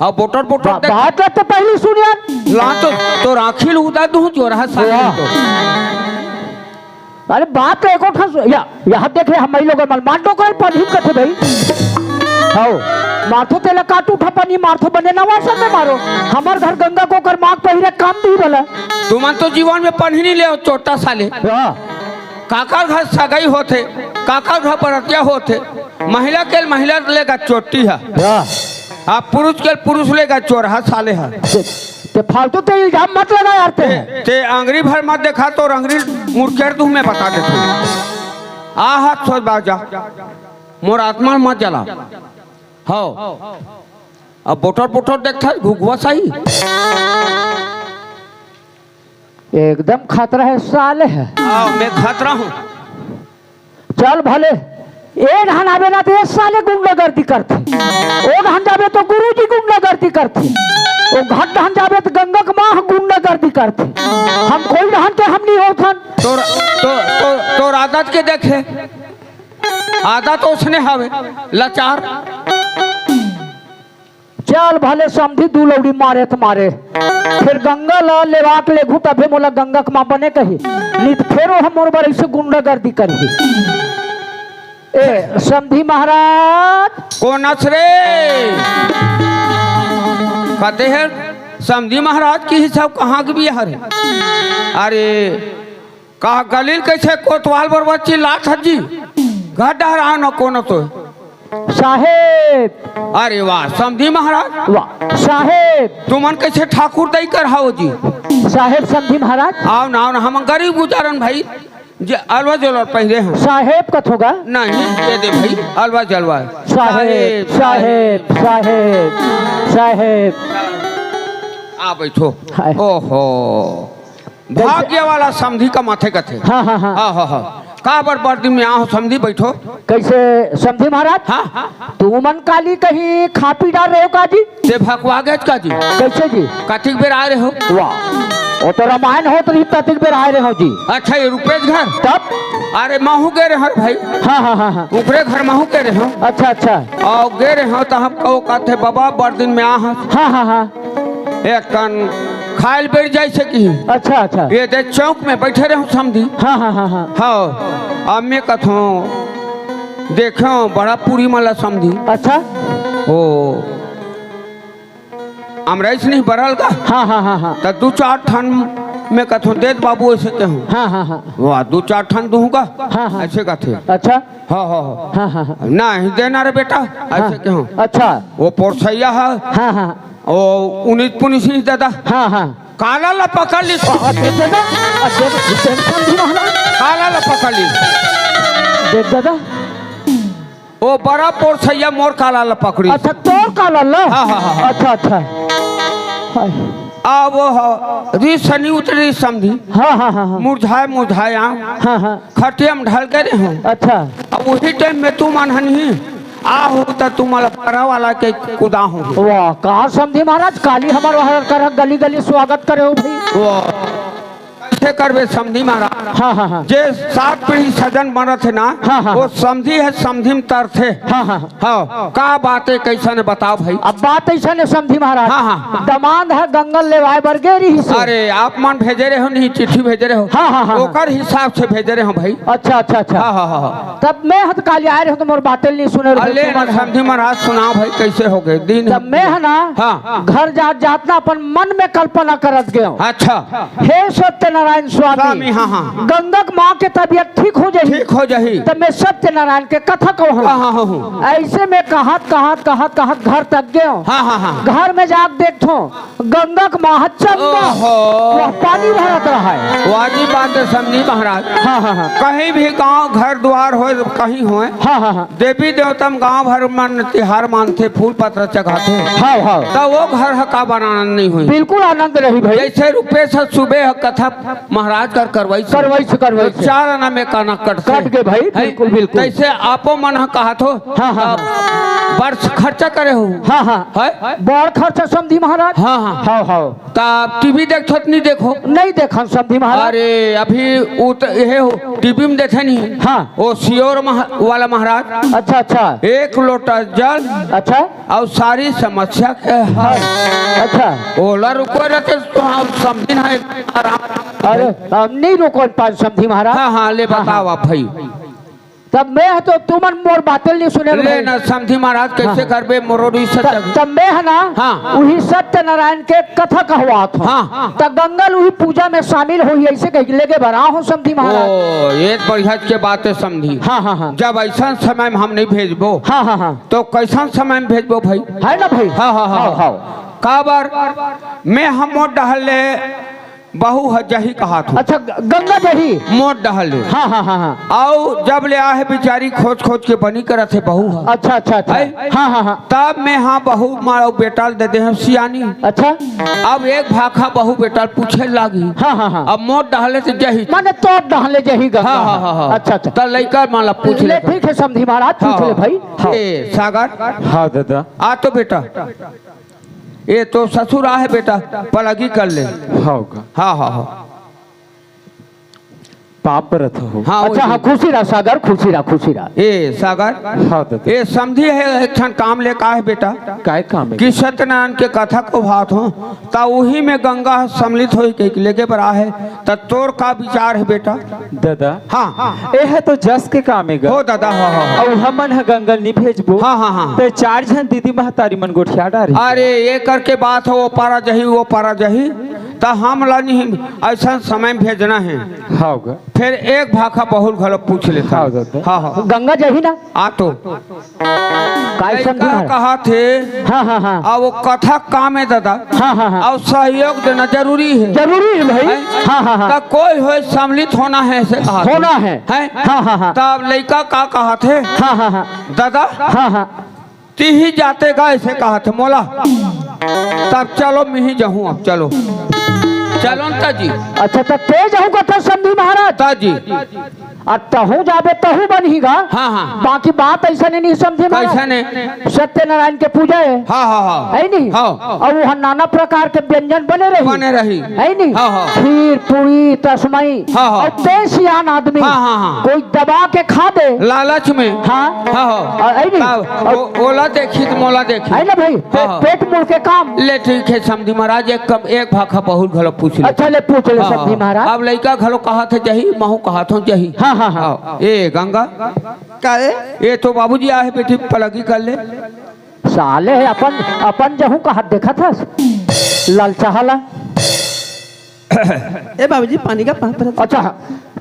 हाँ, बोटर, बोटर बा-, देख। बात तो पहली सुन यार। ला तो, तोर आँखी ल उदा दूँ, चोरहा साले वाह। तो। अरे बात तो एको ठन सु-, या, यहाँ देख रे, हम लोग मल मार डोकरा ल पढ़ी कथे भाई। हौ, मारथो तेला काट उठा पानी, मारथो बने नवा सब में मारो। हमर घर गंगा कोकर माँ के पहिरे काम दी वाला। तुमन तो जीवन में पढ़ी नहीं ले, चोट्टा साले। वाह। काकर घर सगाई होथे, काकर घर बरतिया होथे, महिला के महिला लेगा चोट्टी हे। वाह। अब पुरुष के पुरुष लेगा चोरहा साले हे। ते, ते फालतू ते इल्जाम मत लगा यार ते। ते, ते अंगरी भर मत देखा, तोर अंगरी मुड़केर दूँ मैं बता देथों। आ हाथ सोच बाजा, मोर आत्मा मत जला। हौ। अब बोटर बोटर देखथा, घुघुआ साही। एकदम खतरा हे साले हे। हाँ, मैं खतरा हूँ। चल भले, ए डहन आबे ना त ए साले गुंडागर्दी करथे, ओ डहन जाबे तो गुरुजी गुंडागर्दी करथे, ओ घट डहन जाबे तो गंगा के माँ गुंडागर्दी करथे। हम कोई डहन के हम नहीं होथन। तोर, तो, तो, तोर आदत के देखे, आदत ओसने हवे, लाचार। चल भले समधी दू लौड़ी मारे त मारे, फेर गंगा ल लेवा के लेगहूँ तभे मोला गंगा के माँ बने कही, नहीं त फेर ओह मोर बर ऐसे गुंडागर्दी करही। ए समधी महाराज। कोन अस रे? कते हे समधी महाराज के हिसाब कहाँ के बिहार हे? अरे का गलील कैसे कोतवाल बरबच्ची लात हज्जी? घर डहर आओ न कोनो तो। साहेब। अरे वाह, समधी महाराज। वाह, साहेब। तुमन कैसे ठाकुर दई कर हाओ जी? साहेब समधी महाराज। आओ ना, आओ ना, हम गरीब गुजारन भाई, जे अलवा जलवा पहिरे हैं। साहेब कथोगा? नहीं, दे दे भाई, अलवा जलवा। साहेब, साहेब, साहेब, साहेब। आ बैठो। हाय। ओहो। भाग्य वाला समधी का माथे कथे। हाँ, हाँ, हाँ। हाँ, हाँ, हाँ। काबर बड़ दिन में आहो समधी, बैठो। कैसे समधी महाराज? हाँ। तुमन काली कहीं खा पी डार रहे हो का जी? ते भकवा गेच का जी? कैसे जी? कतिक बेर आए रहे हो? वाह, वो तो रामायण होत रही, ततिक बेर आए रहे हो जी। अच्छा, ये रुपेश घर? तब? अरे, महू गे रहे हो भाई। हाँ, हाँ, हाँ, हाँ। ऊपरे घर महू गे रहे हो। अच्छा, अच्छा। और गे रहे हो तो हम कहो कहते, "बाबा, बड़ दिन में आ हस।" हाँ, हाँ, हाँ। एक कन खाइल बेर जाइसे की। अच्छा, अच्छा। ये दे चौक में बैठे रहूं समधी। हाँ, हाँ, हाँ, हाँ। हाँ, अब मैं कथों, देखो, बड़ा पूरी मला समधी। अच्छा। ओ, अमराइस नहीं बरल का? हाँ, हाँ, हाँ, हाँ। त दू चार ठन मैं कथों, "दे दे बाबू," ऐसे कहूँ। हाँ, हाँ, हाँ। वाह, दू चार ठन दूंगा। हाँ, हाँ। ऐसे कथे। अच्छा। हाँ, हाँ, हाँ। हाँ, हाँ, हाँ। नहीं देना रे बेटा, हाँ। ऐसे कहूँ। अच्छा। वो पोरसैया है। हाँ, हाँ। ओ, उन्नीस पुनिस नहीं दादा। हाँ, हाँ। काला ला पकड़ ली। आ, आ, दे दादा। आ, दे, दे, दे, समधी महाराज। काला ला पकड़ ली। दे दादा। ओ बड़ा पोरसैया मोर काला ला पकड़ी। अच्छा, तोर काला ला? हाँ, हाँ, हाँ, हाँ। अच्छा, अच्छा। हाय। आ वो ह, री सनी उतरी समधी। हाँ, हाँ, हाँ, हाँ। मुरझाए, मुरझाए आंव। हाँ, हाँ। खटिया में ढल के रहे हूँ। अच्छा। अब उही टाइम में तुमन हन ही आ हो त तुम्हारा परा वाला के कुदा हूँ। वाह, कहाँ समधी महाराज, काली हमर वहाँ कर गली गली स्वागत करे हो भाई। वो कैसे करबे समधी महाराज? हाँ, हाँ, हाँ। जे सात पीढ़ी सजन बनत हे ना, हाँ, हाँ, वो हाँ। समधी हे, समधी में तरथे। हाँ, हाँ, हाँ। हाँ, का बात हे, कैसन हे बताओ भाई। अब बात ऐसा ने समधी महाराज। हाँ, हाँ। दमांद हे गंगल लेवाए बर गे रहिस हे। अरे, आप मन भेजे रहे हो नहीं, चिट्ठी भेजे रहे हो। हाँ, हाँ, हाँ, हाँ। ओकर हिसाब से भेजे रहे हो भाई। अच्छा, अच्छा, अच्छा। हाँ, हाँ, हाँ, हाँ। तब मैं हत काली आए रहे हो तो मोर बातें नहीं सुने रहे अले तुमन ना ह। समधी महाराज, सुनाओ भाई, कैसे हो गए दिन? तब मैं है ना, हाँ। घर जात जात ना अपन मन में कल्पना करत गयो। अच्छा। हे सत्यनारायण स्वामी, स्वामी, हाँ, हाँ। गंगा के माँ के तबीयत ठीक हो जाही। ठीक हो जाही। तब मैं सत्यनारायण के कथा कहूँ। हाँ, हाँ, हाँ, हाँ। ऐसे में कहत, कहत, कहत, कहत घर तक गयो। हाँ, हाँ, हाँ। घर में जाके देखथो, गंगा के माँ ह चंगा, ओहो। वह पानी भरत रहा है। वाजिब बात हे समधी महाराज। हाँ, हाँ, हाँ। कहीं भी गांव घर द्वार होए, कहीं होए, हाँ, हाँ, हाँ। देवी देवता में गांव भर मन तिहार मानथे, फूल पत्र चघाथे। हाँ, हाँ। त वो घर ह का बर आनंद नहीं होई? बिल्कुल आनंद रही भाई। जैसे रुपेश ह सुबह ह कथा महाराज कर करवाई से। करवाई से, करवाई तो से। चार आना में काना कट से। कट के भाई, है? बिल्कुल, बिल्कुल। तैसे आपो मन ह कहत हो, हाँ, हाँ, तब हाँ। बड़ खर्चा करे हो। हाँ, हाँ। है? बड़ खर्चा समधी महाराज। हाँ, हाँ। हाँ, हाँ। तब टीवी देखत नहीं देखो? नहीं देखन समधी महाराज। अरे, अभी उ त इहे हो, टीवी में देखे नहीं। हाँ। वो सियोर महा-, वाला महाराज। अच्छा, अच्छा। एक लोटा जल। अच्छा। और सारी समस्या के हल। अच्छा। ओला रुको रहते तो हम समझी ना आराम। अरे, हम नहीं रुको पान समधी महाराज। हाँ, हाँ, ले हाँ, बताओ हाँ। आप भाई। तब मैं ह तो तुमन मोर बातें नहीं सुने ले भाई। ना समधी महाराज, कैसे हाँ। करबे मोरो री त-, सत्य। तब मैं ह ना हाँ। उही सत्यनारायण के कथा कहवात हूँ। हाँ। त गंगल उही पूजा में शामिल होही, ऐसे कह के लेगे बरा हो समधी महाराज। ओ, ये बढ़िया के बात हे समधी। हाँ, हाँ, हाँ। जब ऐसा समय में हम नहीं भेजबो, हाँ, हाँ, हाँ। तो कैसन समय में भेजबो भाई? है ना भाई? हाँ, हाँ, हाँ। हाँ, हाँ। काबर मैं ह मोर डहर ले बहू ह जही कहत हूँ। अच्छा, ग-, गंगा जही। मोर डहर ले। हाँ, हाँ, हाँ, हाँ। अउ जब ले आहे बिचारी खोज खोज के बनी करत हे बहू ह। अच्छा, अच्छा, अच्छा। है? हाँ, हाँ, हाँ। तब मैं ह बहू माँ अउ बेटा ल दे दे हूँ सियानी। अच्छा। अब एक भाखा बहू बेटा ल पूछे लागी। हाँ, हाँ, हाँ। अब मोर डहर ले तो जही। माने तोर डहर ले जही गंगा। हाँ, हाँ, हाँ, हाँ। अच्छा, अच्छा। त लइका मन ला पूछ ले ले। ठीक है समधी महाराज, पूछ हाँ, ले हाँ। भाई। हाँ। ए सागर। हाँ दादा। आ तो बेटा। ए तो ससुर आहे बेटा, पलगी कर ले। हाँ का? हाँ, हाँ, हाँ। पाँव परत हूँ। हाँ, अच्छा, वही। हाँ, खुशी रह सागर, खुशी रह, खुशी रह। ए सागर। हाँ दादा। ए समधी हे, एक ठन काम ले का हे बेटा? काय काम हे? कि सत्यनारायण के कथा कहवात हूँ, त उही में गंगा ह सम्मिलित होई के लेगे बर आहे, त तोर का विचार हे बेटा? दादा। हाँ। एह तो जस के काम हे गा। हो दादा, हाँ, हाँ, हाँ। अउ हमन ह गंगा ल नी भेजबो। हाँ, हाँ, हाँ। त चार झन दीदी महतारी मन गोठिया डारही। अरे, ये करके बात हो, वो पारा जही, वो पारा जही, त हम ला नहीं ऐसा समय में भेजना हे। हाँ गा। फिर एक भाखा बहू ल घलो पूछ लेथन। हाँ दादा। हाँ, हाँ। गंगा जही ना? आ तो। काय लइका समझी ना? कहत हे। हाँ, हाँ, हाँ। आ वो कथा काम हे दादा। हाँ, हाँ, हाँ। अउ सहयोग देना जरूरी हे। जरूरी हे भाई। हैं? हाँ, हाँ, हाँ। त कोई होय सम्मिलित होना हे, ऐसे कहत हे। होना हे। हैं? हाँ, हाँ, हाँ। तब लइका का कहत हे? हाँ, हाँ, हाँ। दादा, हाँ, हाँ। तिही जाते गा, ऐसे कहत हे मोला। तब चलो, मिही जहूँ अब, चलो। चलो न ताजी। अच्छा, त तें जहू कथा समधी महाराज? ताजी। अउ तहूँ जाबे तहूँ बनही गा। हाँ, हाँ। बाकी बात ऐसा नहीं, नहीं समधी महाराज। कैसा नहीं? सत्यनारायण के पूजा हे। हाँ, हाँ, हाँ। है नहीं? हाँ। अउ वहाँ नाना प्रकार के व्यंजन बने रही। बने रही। है नहीं? हाँ, हाँ। खीर, पूरी, तसमई। हाँ, हाँ। अउ तें सियान आदमी। हाँ, हाँ, हाँ। कोई दबा के खा दे। लालच में। हाँ। हाँ, हाँ। अउ है नहीं? तब अउ ओ-, ओला देखी त मोला देखी। है ना भाई? पे-, हाँ, हाँ। पेट मुड़ के काम। ले ठीक हे समधी महाराज, एक कम, एक भाखा बहू ल घलो पूछ ले। अच्छा, ले पूछ ले हाँ, समधी हाँ। महाराज। अब लइका घलो कहत हे जही, महूँ कहत हूँ जही। हाँ, हाँ, हाँ। हाँ। ए गंगा। का ए? ए तो बाबूजी आहे बेटी, पलगी कर ले। साले हे अपन, अपन जहूँ कहत देखत हस। ललचाहा ला। ए बाबूजी, पानी का पात्र। अच्छा,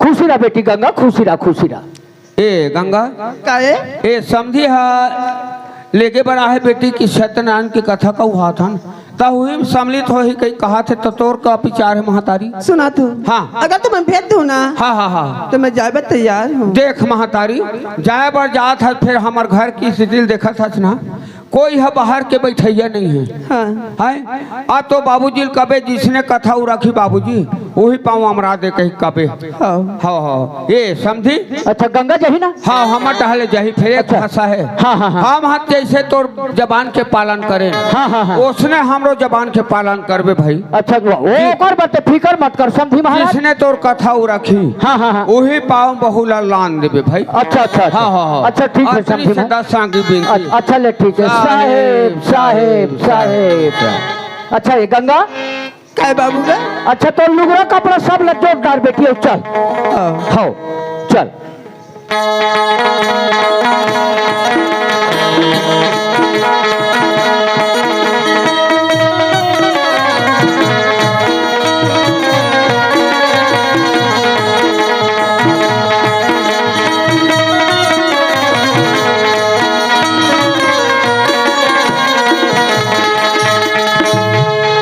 खुशी रह बेटी गंगा, खुशी रह, खुशी रह। ए गंगा। का ए? ए समधी ह लेगे बर आहे बेटी कि सत्यनारायण के कथा कहवात हन, त उही में सम्मिलित होही कही कहत हे, त तोर का विचार हे महतारी? सुना तू। हाँ। अगर तुमन भेज दो ना, हाँ, हाँ, हाँ। त मैं जाए बर तैयार हूँ। देख महतारी, जाए बर जात हस, फिर हमर घर के स्थिति ल देखत हस ना, कोई ह बाहर के बइठइया नइ हे। हाँ। हैं? आ तो बाबूजी ल कबे, जिसने कथा उ रखी बाबूजी, उही पाँव अमरा दे कहि कबे। हाँ। हाँ, हाँ। ए, समधी? अच्छा, गंगा जाही ना? हाँ, हमर डहर ले जाही, फेर एक अच्छा। भाषा हे। हाँ, हाँ, हाँ। हम ह जइसे तोर जबान के पालन करेन, हाँ, हाँ, हाँ। ओसने हमरो जबान के पालन करबे भाई। अच्छा, वो, वो जी। ओकर बर ते फिकर मत कर, समधी महाराज। जिसने तोर कथा उ रखी, हाँ, हाँ, हाँ। उही पाँव बहू ला लान देबे भाई। अच्छा, अच्छा, अच्छा। हाँ, हाँ, हाँ। अच्छा, ठीक हे, अतनी समधी से महाराज। दस आंगी बिनती। अच्छा, अच्छा, ले, ठीक हे। साहेब, साहेब, साहेब, साहेब। साहेब। अच्छा, ए गंगा। काय बाबू गा? अच्छा, तोर लुगरा कपड़ा सब ल जोर डार बेटी, अउ चल। हाँ। हव, चल।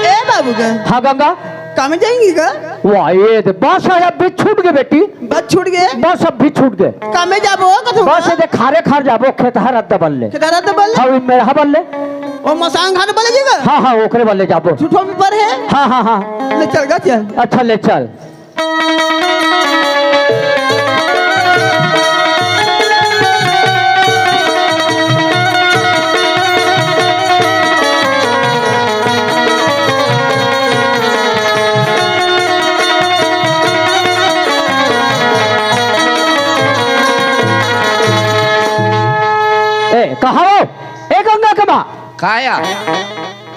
ए बाबू गा। हाँ गंगा। काम जाएंगी गा? वाह, ए दे, बस अब भी छूट गे बेटी। बस छूट गे? बस अब भी छूट गे। कामे जाबो कथो? बस ए दे, खारे खार जाबो, खेतहर अद्दा बल्ले। खेतहर अद्दा बल्ले? हाँ, ओ मेरहा बल्ले। ओ मसान घाट बल्ले जी गा? हाँ, हाँ, ओकरे बल्ले जाबो। झूठो भी पर हे? हाँ, हाँ, हाँ। ले चल गा, चल। अच्छा, ले चल। ए, कहाँ हो? ए, गंगा के माँ। का या?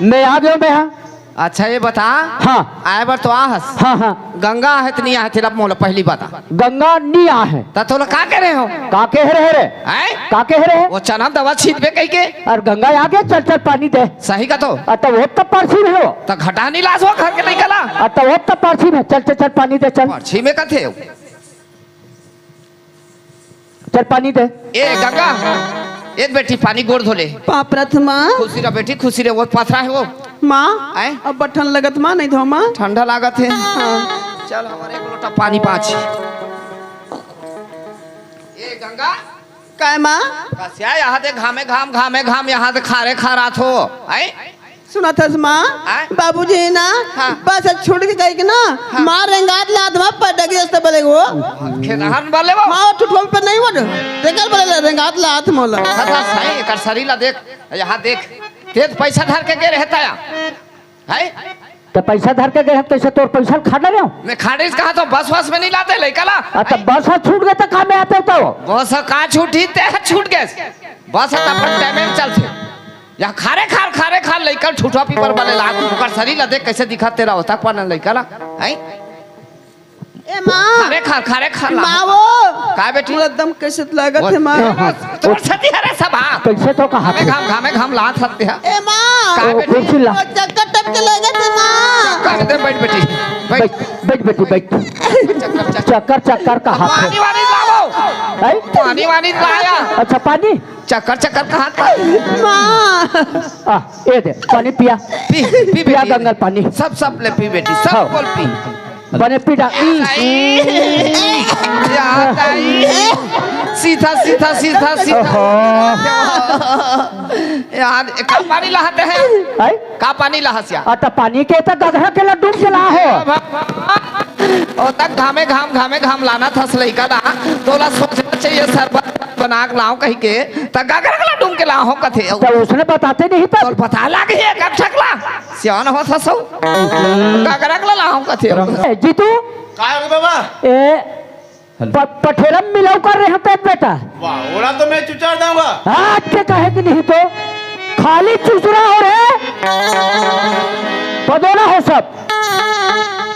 मैं आ गया, मैं हाँ। अच्छा, ये बता, हाँ। आए बर तो आहस। हाँ, हाँ। गंगा आहे त नइ आहे, तेला मोला पहिली बता। गंगा नइ आहे। त तोला का कहे रहे हो? का कहे रहे रे? हैं? का कहे रहे? वो चना दवा छींचबे कहिके। अउ गंगा आगे, चल, चल, पानी दे। सही का तो। अ, त वो त परछी में हो। त घटा नइ लास हो घर के लइका ला। अ, त वो त परछी में, चल, चल, चल, पानी दे, चल। परछी में कथे हो? चल पानी दे। ए गंगा, ए बेटी पानी गोड़ धो ले। पाँव परत माँ। खुशी रह बेटी, खुशी रह, वो पथरा हे वो। माँ, आय? अब ठंड लगत माँ, नइ धो माँ। ठंडा लागत हे। हाँ। चल हमर एक लोटा पानी पाँच। ए गंगा। काय माँ? कसिया यहाँ दे घामे घाम, घामे घाम, यहाँ दे खारे खार आथो। आय? सुनत हस माँ, आय? बाबूजी ना, हाँ। बस छूट गे कहिके ना, हाँ। माँ रेंगात लात माँ पटक जस त बले वो। खेदहन बले वो। हाँ, ठुठोल पे नइ वो। तेकर बले रेंगात लात मोला। अच्छा, सही, एकर सरीर ला देख, यहाँ देख। ते पैसा धर के गे रहे तैं या। हैं? त पैसा धर के गे हस, तइसे तोर पैसा ल खा डरे हो? मैं खा डरे कहा तो बस वस में नइ लाते लइका ला। अ, त बस ह छूट गे त का में आते तो? बस का छूटी ते छूट गे। बस ह त अपन टाइम में चलथे। या खारे खार, खारे खार लइका ठूठा पीपर बले ला, ओकर सरीर ला देख कइसे दिखत तेरा होता पाना लइका ला, हैं? ए माँ। खारे खार, खारे खार ला। माँ वो। का बेटी? मोला एकदम कइसे लागत हे माँ। वो तोर सती हरे सब, हाँ। कइसे तो कहा घामे थे? घाम, घामे घाम लात हते हा। ए माँ। का ओ, बेटी? कुर्सी ला। वो चक्कर टप के लागत हे माँ। चक्कर दे, बैठ बेटी, बैठ। बैठ, बैठ बेटी, बैठ। चक्कर, चक्कर। चक्कर, चक्कर कहा थे? पानी वानी लावो। हैं? पानी वानी लाया। अच्छा, पानी? चक्कर चक्कर कहा था? माँ। आ, ए दे, पानी पिया। पी, पी पिया बेटी। गंगा ल पानी। सब, सब ले पी बेटी, सब हाँ। बोल पी। बने पी डा-, ई। आई, याद आई। सीधा, सीधा, सीधा, सीधा। ओहो। यार, का पानी लाते हैं? आई? का पानी लाहस या? अ, त पानी के त गगरा के लड्डू के ला हो। भगवान। ओ तक घामे घाम, घामे घाम लाना थस लइका ला। तोला सोचना चाहिए, शरबत बना के लाओ कहिके। त गगरा के लड्डू के ला हो कथे। त उसने बताते नहीं त। तोल पता लागे हे, गप छकला। सियान हो थसो। गगरा के ला हो कथे। ए, जीतू। का हो गे बाबा? ए, हेलो। प-, पठेला म मिलाऊ कर रहे हैं पेट बेटा। वाह, ओला तो मैं चुचार दूंगा। आज के कहे कि नहीं तो खाली चुचरा हो रे, पदोला हो सब।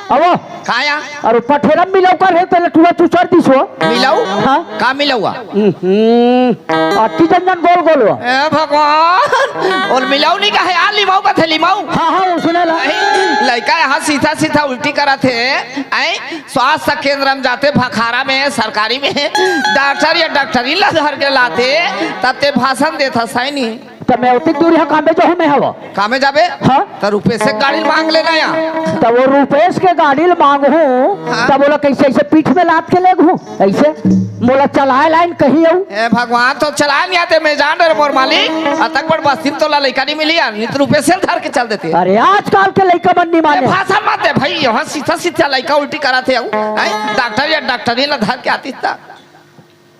अब वो का या? अरे पठेला म मिलाऊ कर रहे तो लटुआ चुचार दिसो। मिलाऊ? हाँ। का मिलाऊ? हम्म, अति जन जन गोल गोल हो। ए भगवान, ओला मिलाऊ नइ कहे यार, लिमाऊ कथे लिमाऊ। हाँ, हाँ, वो सुने ला। नहीं, लइका यहाँ सीधा सीधा उल्टी करत हे। आई? स्वास्थ्य केंद्र में जाते, भखारा में, सरकारी में, डॉक्टर या डॉक्टरी ला धर के लाते, तब ते भाषण देत हस, है नी? त मैं ओतिक दूर यहाँ कामे जाहूँ मैं हव। कामे जाबे? हाँ। त रुपेश के गाड़ी ल मांग लेना या। त वो रुपेश के गाड़ी ल मांगहूँ, हाँ। त बोला कैसे ऐसे पीठ में लाद के लेगहूँ, ऐसे मोला चलाए लाइन कहीं अउ। ए भगवान, तो चलाए नहीं आते, मैं जान डरे मोर मालिक। अतक बड़ बस्ती में तोला लइका नहीं मिली यार, नहीं तो रुपेश से धर के चल देते। अरे आजकल के लइका मन नहीं माने। ए, भाषण मत दे भाई, यहाँ सीधा सीधा लइका उल्टी कराते हूँ। हैं? डॉक्टर या डॉक्टरी ला धर के आती था।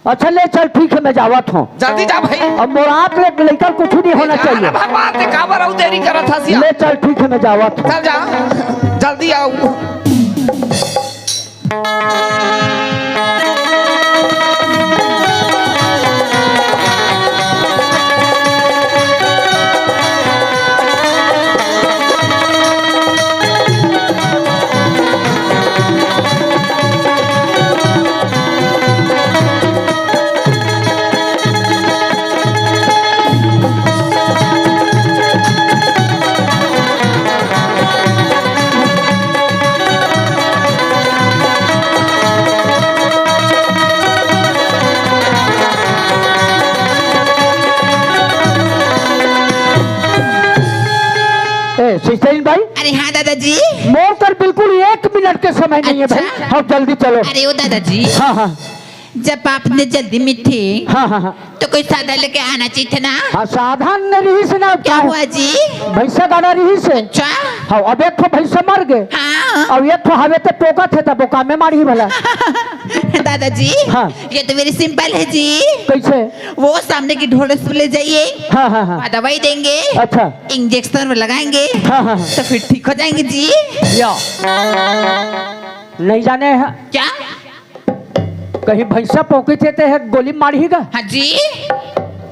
अच्छा ले चल, ठीक है, मैं जावत हूँ। जल्दी जा भाई। अब मोर आँख ले लइका कुछ नहीं होना जा ना चाहिए। भगवान, ते काबर अउ देरी करत हस या? ले चल, ठीक है, मैं जावत हूँ। चल जा, जल्दी आओ। ए, सिस्टरिन भाई, अरे हाँ दादाजी। मोर कर बिल्कुल एक मिनट के समय नहीं है अच्छा। भाई, हाँ, जल्दी चलो। अरे ओ दादाजी, हाँ, हाँ। जब आपने जल्दी में थे, हाँ, हाँ, हाँ। तो कोई साधन लेके आना चाहिए था ना। हाँ, साधन नहीं रहिस ना, क्या क्या? हुआ जी? भैंसा गाड़ा रहिस। अच्छा। हाँ, अब एक ठो भैंसा मर गए। हाँ। अब एक ठो हवे ते पोकत हे, तब वो कामे मारही भला। दादाजी, हाँ। ये तो very simple है जी। कैसे? वो सामने की ढोलस में ले जाइए। हाँ, हाँ, हाँ। वहाँ दवाई देंगे। अच्छा। इंजेक्शन में लगाएंगे। हाँ, हाँ, हाँ। तो फिर ठीक हो जाएंगे जी। या। नहीं जाने है। क्या? कहीं भैंसा पोकिस हे ते ह गोली मारही गा? हाँ जी।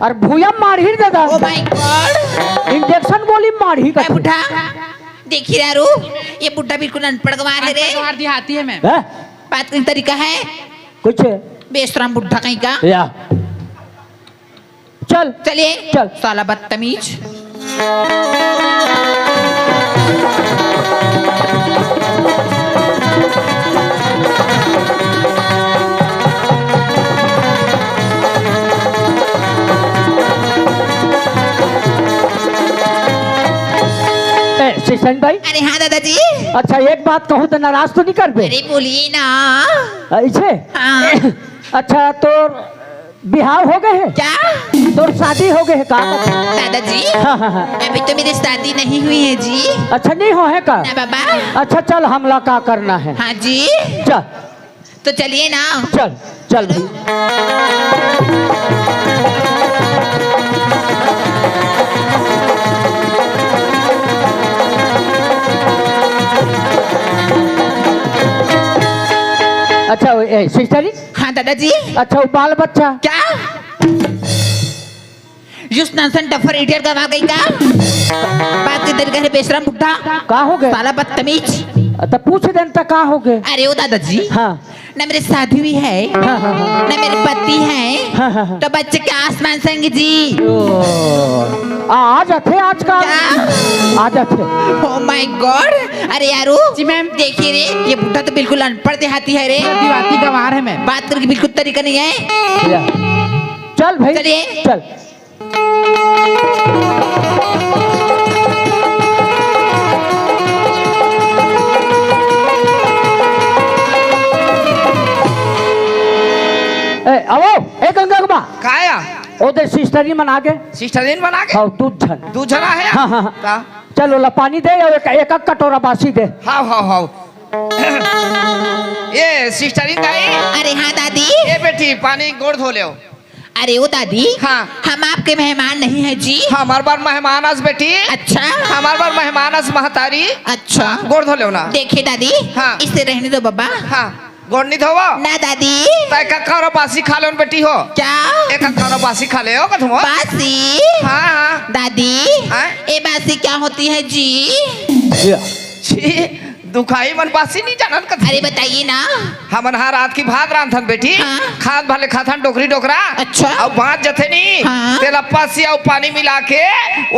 अउ भूया मारही दादा। Oh my God। इंजेक्शन गोली मारही गा ए तू। बुढ़ा, देखी रे यारू, ये बुढ़ा बिल्कुल अनपढ़ गंवार है रे। अनपढ़ गंवार देहाती है मैं। हैं? बात करने तरीका है। कुछ बेशरम बुढ़ा कहीं का। या। चल। चलिए। चल। साला बदतमीज। ए, सिस्टरिन भाई। अरे हाँ दादाजी। अच्छा, एक बात कहूँ तो नाराज तो नहीं करबे? अरे बोलिए ना। ऐसे? हाँ। अच्छा, तो बिहाव हो गए हे? क्या? तोर शादी हो गए हे का? दादाजी, हाँ, हाँ, हाँ। अभी तो मेरी शादी नहीं हुई है जी। अच्छा, नहीं हो हे का? ना बाबा। अच्छा, चल, हमला का करना है? हाँ जी। चल। तो चलिए ना। चल, चल भाई। अच्छा, ए, सिस्टरी? हाँ दादाजी। अच्छा, वो बाल बच्चा? क्या? यूस नॉनसेंस डफर इडियट गंवा गई का? बात के तरीका है बेशरम बुढ़ा। का हो गए? साला बदतमीज। तो पूछ देन त का हो गए? अरे ओ दादाजी। हाँ। ना मेरे शादी हुई है, हाँ, हाँ, हाँ। ना मेरे पति है, हाँ, हाँ, हाँ। तो बच्चे के आसमान संग जी। ओ, आ, आ जाते आजकल। क्या? आ जाते। Oh my God। अरे यारू। जी मैम। देखिए रे, ये बुढ़ा तो बिल्कुल अनपढ़ देहाती है रे। दिवाती गंवार है मैम। बात करके बिल्कुल तरीका नहीं है। या। चल भाई, चलिए। चल। ए, आवो, ए गंगा के माँ। का या? ओ दे सिस्टरी मन आगे। सिस्टरी मन आगे? हाँ, दू झन। दू झन आहे? हाँ, हाँ, हाँ। का? चल, ओला पानी दे, अउ एक, एक, एक कटोरा बासी दे। हाँ, हाँ, हाँ। ये सिस्टरी दाई। अरे हाँ दादी। ए बेटी, पानी गोड़ धो लेव। अरे ओ दादी, हाँ। हम आपके मेहमान नहीं है जी। हमार बर मेहमान अस बेटी। अच्छा। हमार बर मेहमान अस महतारी। अच्छा। गोड़ धो लेव ना। देखिए दादी, हाँ। इसे रहने दो बाबा। हाँ, गोड़ नहीं धोवो। ना दादी। तै का करो बासी खा लेव बेटी हो। क्या? एक करो बासी खा ले हो कथुआ। बासी? हाँ, हाँ। दादी, हाँ? ए बासी क्या होती है जी? या। छी, दुखाई मन बासी नहीं जानन कथी। अरे बताइए ना। हमन हा रात की भात रांधथन बेटी, हाँ। खात भले खाथन डोकरी डोकरा। अच्छा। अउ बाँच जथे नी, हाँ। तेला पसी अउ पानी मिला के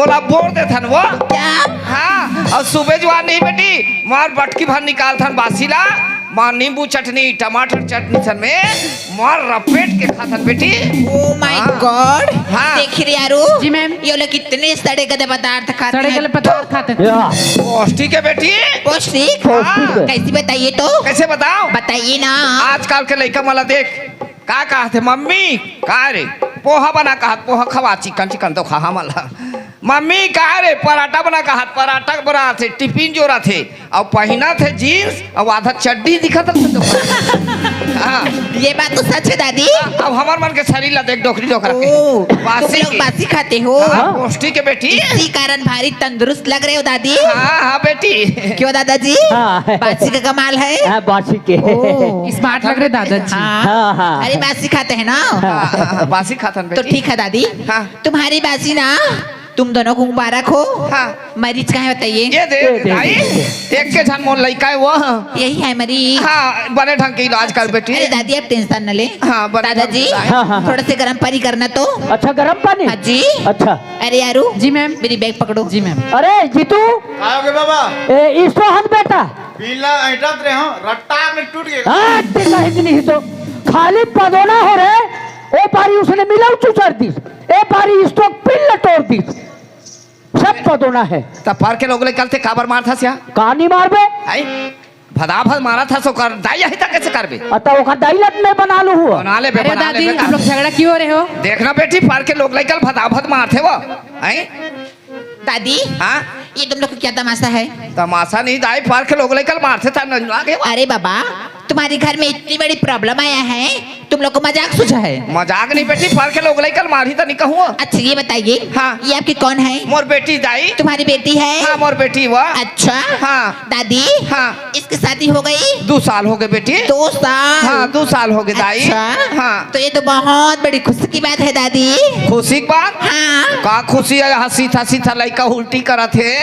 ओला बोर देथन वो। क्या? हाँ, अउ सुबह जुआर नहीं बेटी, मार बटकी भर निकालथन बासी ला, मां नींबू चटनी, टमाटर चटनी सन में मार रपेट के खाथन बेटी। Oh my God। हाँ। देख रे यारू। जी मैम। ये लोग कितने सड़े गले पदार्थ खाते हैं। सड़े गले पदार्थ खाते हैं। या। पौष्टिक है बेटी। पौष्टिक? पौष्टिक है। कैसी बताइए तो? कैसे बताओ? बताइए ना। आजकल के लइका मन ला देख, का कहत हे, "मम्मी, का रे? पोहा बना," कहत, "पोहा खवा, चिकन चिकन तो खा हमन ला।" "मम्मी, का रे? पराठा बना," कहत, "पराठा बनाथे, टिफिन जोरथे, अउ पहिनथे जींस, अउ आधा चड्डी दिखत हे तो।" हाँ। ये बात तो सच है दादी। अब हमर मन के शरीर ला देख, डोकरी डोकरा के। ओ, तुम लोग बासी खाते हो। हाँ, पौष्टिक है बेटी। इसी कारण भारी तंदुरुस्त लग रहे हो दादी। हाँ, हाँ बेटी। क्यों दादाजी? हाँ। बासी का कमाल है। हाँ, बासी के। ओ। स्मार्ट लग रहे दादाजी। हाँ। हाँ, हाँ। अरे बासी खाते हैं ना। हाँ, हाँ, बासी खाथन तो बेटी। ठीक है दादी। हाँ। तुम्हारी बासी ना, तुम दोनों को मुबारक हो। हाँ। मरीज कहाँ है बताइए? ये दे, ये दे, भाई, दे, दे। एक के झन मोर लइका है वो। यही है मरीज। हाँ, बने ढंग के इलाज कर बेटी। अरे दादी, आप टेंशन न ले। हाँ, बने दादाजी, ढंग के इलाज। हाँ, हाँ, हाँ। थोड़ा से गर्म पानी करना तो। अच्छा, गर्म पानी? हाँ जी। अच्छा। अरे यारू। जी मैम। मेरी बैग पकड़ो। जी मैम। अरे जीतू। आओगे बाबा? ए, इसको हम बेटा। पीला ऐंठत रहे हो, रट्टा में टूट गया। हाँ, ठीक है, इतनी ही तो। खाली पदोना हो रे, ओ पारी उसने मिला चुचर दी, ए पारी इसको पिल्ल तोड़ दी। सब पदोना है। त पार के लोग ले कल ते काबर मारथस या? का नहीं मारबे? आई, भदा भद मारथस, ओकर दाई यही तक कैसे करबे? अ, त ओकर दाई लत नहीं बना लू हुआ। बना ले बे, अरे बना ले दादी, बे, हम लोग झगड़ा क्यों हो रहे हो? देखना बेटी, पार के लोग ले कल भदा भद मारथे वो। आई? दादी, हाँ? ये तुम लोग का क्या तमाशा है? तमाशा नहीं दाई, पार के लोग ले कल मारथे था नंजवा के। अरे बाबा, तुम्हारे घर में इतनी बड़ी प्रॉब्लम आया है, तुम लोग को मजाक सूझा है? मजाक नहीं बेटी, पार के लोग ले कल मारही त नहीं कहूँ। अच्छा ये बताइए, हाँ। ये आपकी कौन है? मोर बेटी दाई। तुम्हारी बेटी है? हाँ, मोर बेटी वो। अच्छा। हाँ। दादी, हाँ। इसकी शादी हो गई? दो साल हो गए बेटी। दो साल? हाँ, दो साल हो गए दाई। अच्छा। हाँ। तो ये तो बहुत बड़ी खुशी की बात है दादी। खुशी की बात? हाँ। का खुशी है? हाँ, सीधा सीधा लइका उल्टी करत हे।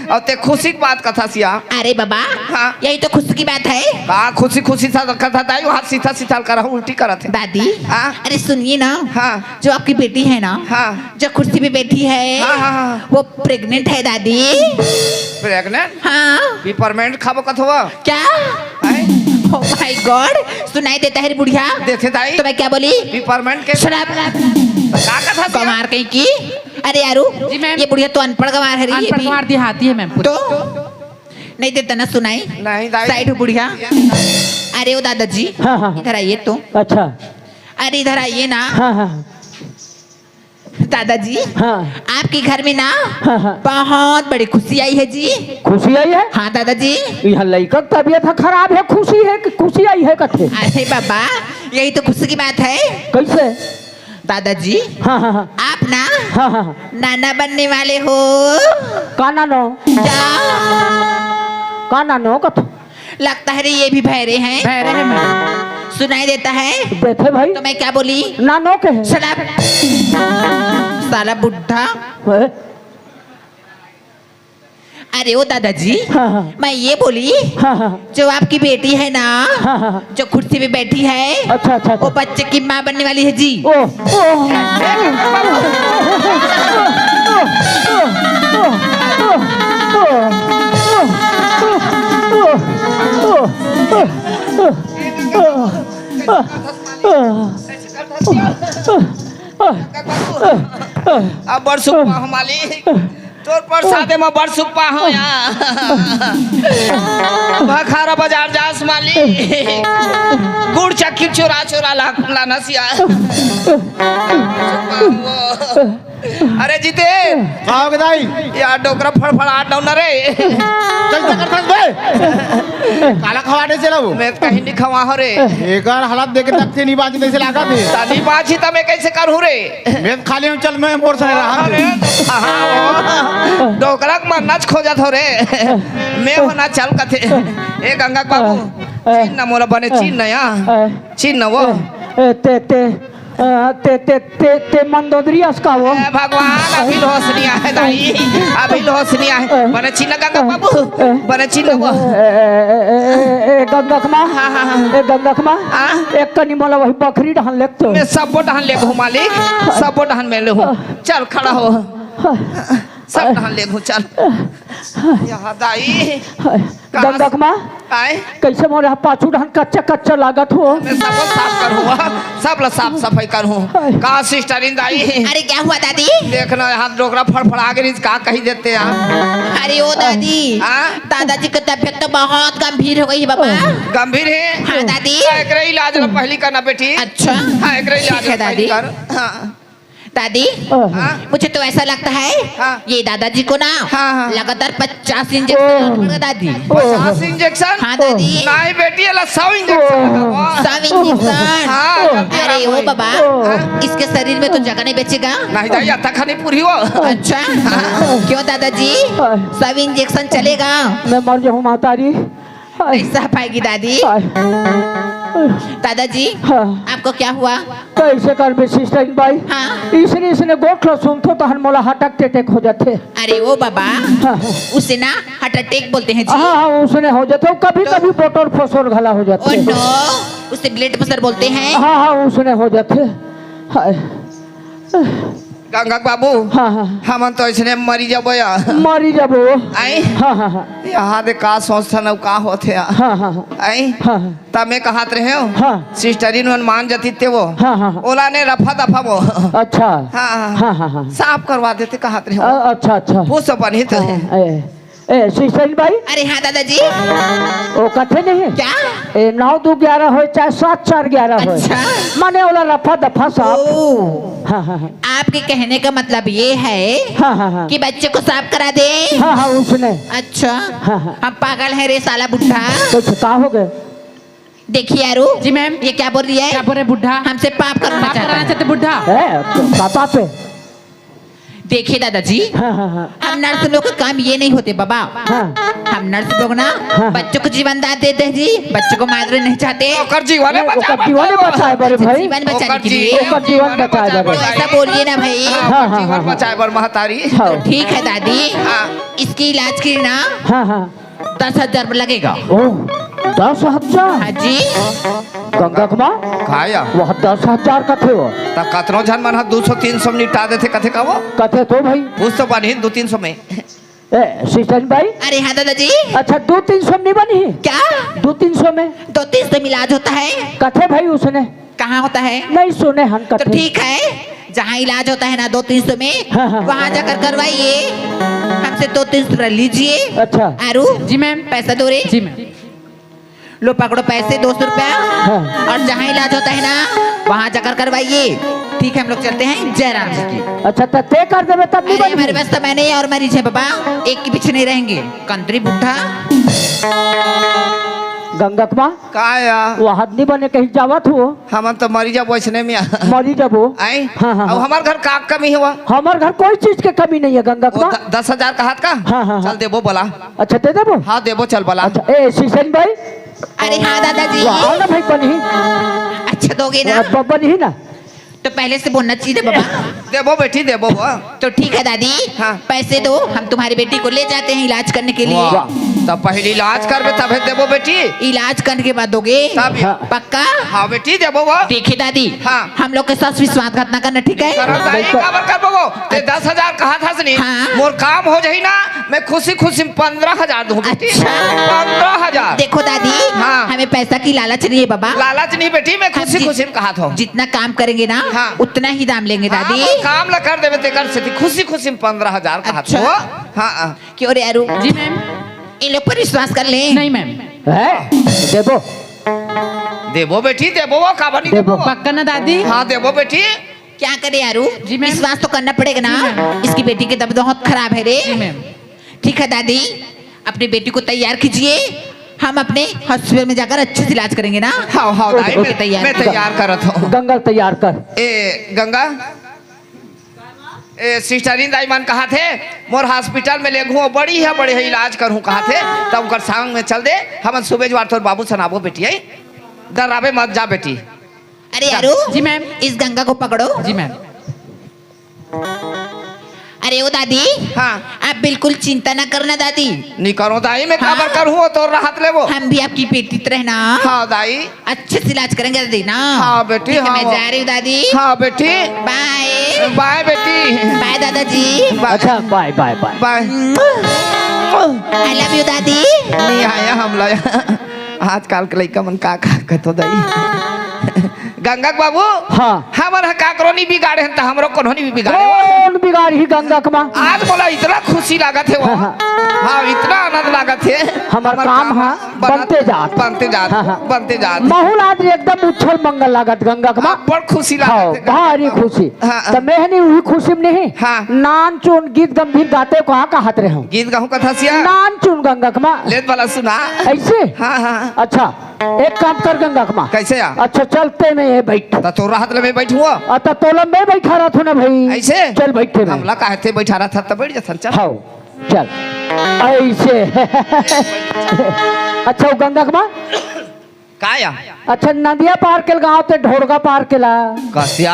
अउ ते खुशी की बात कथस या? अरे बाबा, हाँ। यही तो खुशी की बात है। का खुशी खुशी सा कथा दाई, वहाँ सीधा सीधा करा उल्टी करत हे। दादी, हाँ। अरे सुनिए ना, हाँ। जो आपकी बेटी है ना, हाँ। जो कुर्सी पे बैठी है, हाँ, हाँ, हाँ। वो प्रेग्नेंट है दादी। प्रेग्नेंट? हाँ। पिपरमेंट खाबो कथवा? क्या? हैं? Oh my God, सुनाई देता है रे बुढ़िया। देखे दाई? तो मैं क्या बोली? पिपरमेंट के शराब। का कथा से? गंवार कहीं की। अरे यारू, जी मैम। ये बुढ़िया तो अनपढ़ गंवार है रे, ये अनपढ़ भी। गंवार देहाती है मैम, पूरी। तो नहीं देता ना सुनाई। नहीं दाई। साइड हो बुढ़िया। अरे ओ दादाजी, हाँ, हाँ, हाँ। इधर आइए तो। अच्छा। अरे इधर आइए ना। हाँ, हाँ, हाँ। दादाजी, हाँ। आपके घर में ना, हाँ, हाँ। बहुत बड़ी खुशी आई है जी। खुशी आई है? हाँ दादाजी। यहाँ लइका के तबीयत ह खराब है, खुशी है कि खुशी आई है कथे? अरे बाबा, यही तो खुशी की बात है। कैसे? दादाजी, हाँ, हाँ, हाँ। आप ना, हाँ, हाँ, हाँ। नाना बनने वाले हो। का नानो? जा। का नानो कथ? लगता है रे, ये भी भैरे हैं। भैरे हैं मैम। सुनाई देता है। देखे भाई। तो मैं क्या बोली? नानो के है। Shut up। साला बुढ़ा। है? अरे ओ दादाजी, हाँ, हाँ। मैं ये बोली, हाँ, हाँ। जो आपकी बेटी है ना, हाँ, हाँ, हाँ। जो कुर्सी पे बैठी है, अच्छा, अच्छा, अच्छा। वो बच्चे की माँ बनने वाली है जी। ओ, ओ। अब बड़ सुख पाहूं मालिक, तोर प्रसादे म बड़ सुख पाहूं या। भखारा बाजार जास मालिक, गुड़ चक्की चोरा चोरा ला, लानस या। अरे जीते, का हो गे दाई? यार डोकरा फड़फड़ात डौन रे। चल चक्कर फंस बे। काला खवा दे चला वो। मैं कहीं नहीं खवा हो रे। एकर हालत देख के तक से नहीं बांची तैसे लागत है। तनी बांची त मैं कैसे करूं रे? मैं खाली हूं, चल मैं मोर से रहा। अरे, हाँ, वो डोकरा के मरना खोजत हो रे। मैं होना चल कथे। ए गंगा के बाबू, चिन्ह मोला बने चिन्ह या। चिन्ह वो। ए, ते, ते, अ, ते, ते, ते, ते मंदोदरी अस का वो? ए भगवान, अभी होश नहीं आए दाई, अभी होश नहीं आए। बने चिन्ह गंगा बाबू, बने चिन्ह वो। ए, ए, ए, ए, ए, ए, गंगक माँ, हाँ, हाँ, हाँ। ए, गंगक माँ, हाँ? एक कनी मोला वही बखरी डहन लेक तो। मैं सबो डहन लेक हूँ मालिक, सबो डहन में ले हूँ। चल खड़ा हो। हाँ। सब डहन लेगहूं, चल। यहाँ दाई। हाय। कहाँ गंगा के माँ, आय? कइसे मोर पाछू डहन कच्चा कच्चा लागत हो? मैं सब साफ करहूं, सब ला साफ सफाई करहूं। हाय। का सिस्टरिन दाई? अरे, क्या हुआ दादी? देखना, यहाँ डोकरा फड़फड़ा गे रहिस, का कही देते यार। अरे ओ दादी, हाँ? दादाजी की तबीयत तो बहुत गंभीर हो गई है बाबा। गंभीर है? हाँ दादी। हाँ, एकरे इलाज ला पहली करना बेटी। अच्छा। हाँ, एकरे इलाज ठीक है ला पहली दादी। कर। हाँ। दादी, हाँ। मुझे तो ऐसा लगता है, हाँ। ये दादाजी को ना हाँ, हाँ। लगातार पचास इंजेक्शन ओह। लगाना पड़ेगा दादी। पचास इंजेक्शन? हाँ दादी। नहीं बेटी, एला सौ इंजेक्शन लगावा। सौ इंजेक्शन? हाँ, जल्दी अरे आराम ओ होई। बाबा, हाँ। इसके शरीर में तो जगह नहीं बचेगा। नहीं दाई, अतका नहीं पूरी हो। अच्छा, क्यों दादाजी? हाँ। सौ इंजेक्शन चलेगा? मैं मर जाऊँ महतारी। हाय। नहीं सह पाएगी दादी। हाय। दादाजी, हाँ। आपको क्या हुआ? कइसे करबे सिस्टरिन बाई? हाँ। इसने, इसने गोठ ला सुनथों तहन मोला हार्ट अटैक हो जाथे। अरे ओ बाबा, हाँ। उसे ना हार्ट अटैक बोलते हैं जी। हाँ, हाँ, उसने हो जाथे, कभी तो कभी पोटोर फोसोर घला हो जाथे। ओ नो, उसे ब्लड प्रेशर बोलते हैं। हाँ, हाँ, उसने हो जाथे। हाय। गंगा के बाबू, हाँ, हाँ। हमन तो अइसने मरी जाबो या। मरी जाबो। आय? हाँ, हाँ, हाँ। यहाँ दे का सोचथन अउ का होथे या। हाँ, हाँ, हाँ। आय? हाँ, हाँ। त मैं कहत रहेंव, हाँ। सिस्टरिन मन मान जतिस ते वो। हाँ, हाँ, हाँ। ओला ने रफा दफा वो। अच्छा। हाँ, हाँ। हाँ, हाँ, हाँ। साफ करवा देते कहत रहेंव। अ-, अच्छा, अच्छा। वो सब बने तो हाँ, है। ए, ए, सिस्टरिन बाई? अरे हाँ दादाजी। ओ कथे नहीं? क्या? ए, नौ दू ग्यारह होय, चाहे सात चार ग्यारह होय। अच्छा। माने ओला रफा दफा साफ। ओ। हाँ, हाँ, हाँ। आपके कहने का मतलब ये है हाँ, हाँ, हाँ। कि बच्चे को साफ करा दे? हाँ, हाँ, उसने। अच्छा। हाँ, हाँ। हम पागल हैं रे साला बुढ़ा। तो का हो गए? देखिए यारू। जी मैम। ये क्या बोल रही है? क्या बोल रहे बुढ़ा? हमसे पाप करवाना पाप चाहता कराना है। चाहते बुढ़ा? ए, पापा पे। देखिए दादाजी, हाँ, हाँ, हाँ। हम नर्स लोग का काम ये नहीं होते बाबा। हाँ। हम नर्स लोग ना हाँ, हाँ। बच्चों को जीवन दान देते हैं जी, बच्चों को मारना नहीं चाहते। ओकर जीवन ए, बचाए ओकर बर जीवन तो। बचाए बर अच्छा, भाई। जीवन बचाने ओकर के लिए। जी-, ओकर जीवन जीवन बचाए बर। बचाए बर। ऐसा बोलिए ना भाई। हाँ, हाँ, जीवन हाँ, हाँ। बचाए बर महतारी। हाँ। तो ठीक है दादी, हाँ। इसकी इलाज के लिए ना हाँ, हाँ। दस हजार लगेगा। ओ, दस हजार? हाँ जी। गंगा के माँ? का या? वह दस हजार कथे वो। त कतनो झन मन ह दू सौ तीन सौ में निपटा देथे कथे का वो? कथे तो भाई। कुछ तो बनही दू तीन सौ में। ए, सिस्टरिन बाई? अरे हाँ दादाजी। अच्छा, दू तीन सौ में नहीं बनही? क्या? दू तीन सौ में? दो तीन सौ में इलाज होता है। कथे भाई उसने? कहाँ होता है? नहीं सुने हन तो कथे। ठीक है, जहाँ इलाज होता है ना दो तीन सौ में, हाँ, हाँ। वहाँ जाकर करवाइए, हमसे दो तीन सौ रुपया लीजिए। अच्छा। आरू, जी मैम। पैसा दो रे। जी मैम। लो पकड़ो पैसे, दो सौ रुपया। हाँ। और जहाँ इलाज होता है ना, वहाँ जाकर करवाइए। ठीक है, हम लोग चलते हैं जयराम जी की। अच्छा, तो तय कर देवे तब नहीं अरे, बनही? हमारे पास तो मैंने और मरीज है बाबा, एक के पीछे नहीं रहेंगे। कंत्री बुढ़ा। गंगा के माँ? का या? वो आदमी बने कहीं जावत हो? हमन तो मरी जाबो अइसने में। मरी जाबो? आय? हाँ, हाँ, अब हाँ। हमार घर का कमी हुआ? हमार घर कोई चीज के कमी नहीं है, गंगा वो कमा। द-, दस हजार कहत का? हाँ, हाँ, हाँ। चल देबो बोला। अच्छा, दे देबो? हाँ, देबो, चल बोला। अच्छा, ए, सिस्टरिन बाई? अरे हाँ, दादाजी। वाह, आओ ना भाई, बनही। अच्छा, दोगे ना? ब-, बनही ना? तो पहले से बोलना चाहिए बाबा। देबो बेटी, देबो वो। तो ठीक है दादी, हाँ। पैसे दो, हम तुम्हारी बेटी को ले जाते हैं इलाज करने के लिए। वाह, तब पहले इलाज करबे तबे देबो बेटी। इलाज करने के बाद दोगे? तब हाँ। पक्का? हाँ बेटी, देबो वो। देखिए दादी, हाँ। हम लोग के साथ विश्वासघात ना करना, ठीक है? करब दाई, काबर करबो वो? ते दस हजार कहत हस नी, हाँ। मोर काम हो जाही ना, मैं खुशी खुशी में पन्द्रह हजार दूँ बेटी। अच्छा। पन्द्रह हजार। देखो दादी, हाँ। हमें पैसा की लालच नहीं है बाबा। लालच नहीं बेटी, मैं हम खुशी जि-, खुशी में कहत हूँ। जितना काम करेंगे ना, हाँ। उतना ही दाम लेंगे हाँ, दादी। वो काम ला कर देबे तेकर सेती खुशी खुशी में पन्द्रह हजार कहत अच्छा। हूँ। हाँ, हाँ। क्यों रे अरु? जी मैम। इन लोग पर विश्वास कर ले। नहीं मैम। है? देबो। देबो बेटी, देबो, वो काबर नहीं देबो। देबो? पक्का ना दादी? हाँ, देबो बेटी। क्या करे यारू? जी मैम। विश्वास तो करना पड़ेगा ना। जी मैम। इसकी बेटी की तबीयत बहुत खराब है रे। जी मैम। ठीक है दादी, अपनी बेटी को तैयार कीजिए, हम अपने हॉस्पिटल में जाकर अच्छे से इलाज करेंगे ना। हाँ, हाँ, ओके, दाई, ओके, मैं, तैयार मैं कर। तैयार करत हूँ। गंगा तैयार कर। ए, गंगा, ए, सिस्टरिन दाई मन कहत हे, मोर हॉस्पिटल में लेगहूँ, बढ़िया, बढ़िया इलाज करहूँ कहत हे, त उनकर संग में चल दे, हमन सुबह जवार तोर बाबू सनाबो बेटी, है? डराबे मत जा बेटी। अरे जा। यारू, जी मैम। इस गंगा को पकड़ो। जी मैम। अरे ओ दादी, हाँ। आप बिल्कुल चिंता ना करना दादी। नहीं करो दाई, मैं काबर हाँ। करूँ, तोर राहत लेबो। हम भी आपकी बेटी तरह ना हाँ दाई। अच्छे से इलाज करेंगे दादी ना। हाँ बेटी, ठीक है, हाँ, मैं वो। जा रही हूँ दादी। हाँ बेटी। बाय। बाय बेटी। बाय दादाजी। बाय। अच्छा, बाय, बाय, बाय। बाय। आई लव यू दादी। नहीं आया हमला। आजकल के लइका मन का, का कथो दाई। गंगा के बाबू, हाँ। हमन ह काकरो नहीं बिगाड़े हन, त हमरो कोनो नहीं बिगाड़े। कौन बिगाड़ही गंगा के माँ? आज मोला इतना खुशी लागत हे वो। हाँ, हाँ। हाँ, इतना आनंद लागत हे। हमर हमर काम काम ह बनत, बनते जात। बनते जात, हाँ, हाँ। बनते जात। महू ल आज एकदम उछल मंगल लागत गंगा के माँ। हाँ, बड़ खुशी लागत हाँ, हे। भारी खुशी। हाँ, हाँ। त मैं नहीं उही खुशी में नहीं। हाँ। नान चुन गीत गंभीर गाते को कहा कहत रहे हूँ। गीत गाहूँ कथा सिया। नान चुन गंगा के माँ। लेत वाला सुना। ऐसे? हाँ, हाँ। अच्छा। एक काम कर गंगा के माँ। कैसे आ? अच्छा, चलते में ये बैठ। त तोर हाथ ले मैं बैठूंगा। आ, त तोला मैं बैठा रहा था ना भाई। ऐसे? चल बैठे में। हमला काहे ते बैठा रहा था, त बैठ जा, चल। हाँ, चल। ऐसे। अच्छा, वो गंगा के माँ? का या? अच्छा, नदिया पार के गाँव ते ढोड़गा पार के ला। कसिया?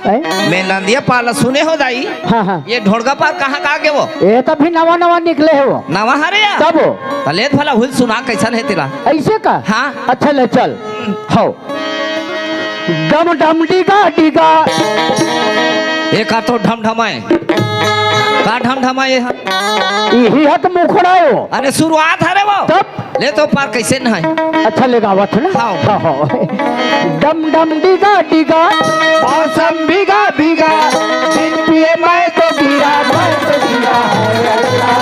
हैं? मैं नदिया पार ला सुने हो दाई। हाँ, हाँ। ये ढोड़गा पार कहाँ का आगे वो? ये तो भी नवा नवा निकले हे वो। नवा हरे या? तब वो। त लेत भला हुल सुना कैसन हे तेला? ऐसे का? हाँ। अच्छा ले चल। हो। डम डम डिगा डिगा। ये का तो ढमढमाए। का ढमढमाए हा? इही हत मुखड़ा हे वो। अरे शुरुआत हरे वो। तब? ले तो पार कैसे न है? अच्छा ले गावत है ना? हाँ। हाँ, हाँ। डम डम डिगा डिगा। मौसम बिगा बिगा। दिन पिए मैं तो गिरा, मैं तो गिरा।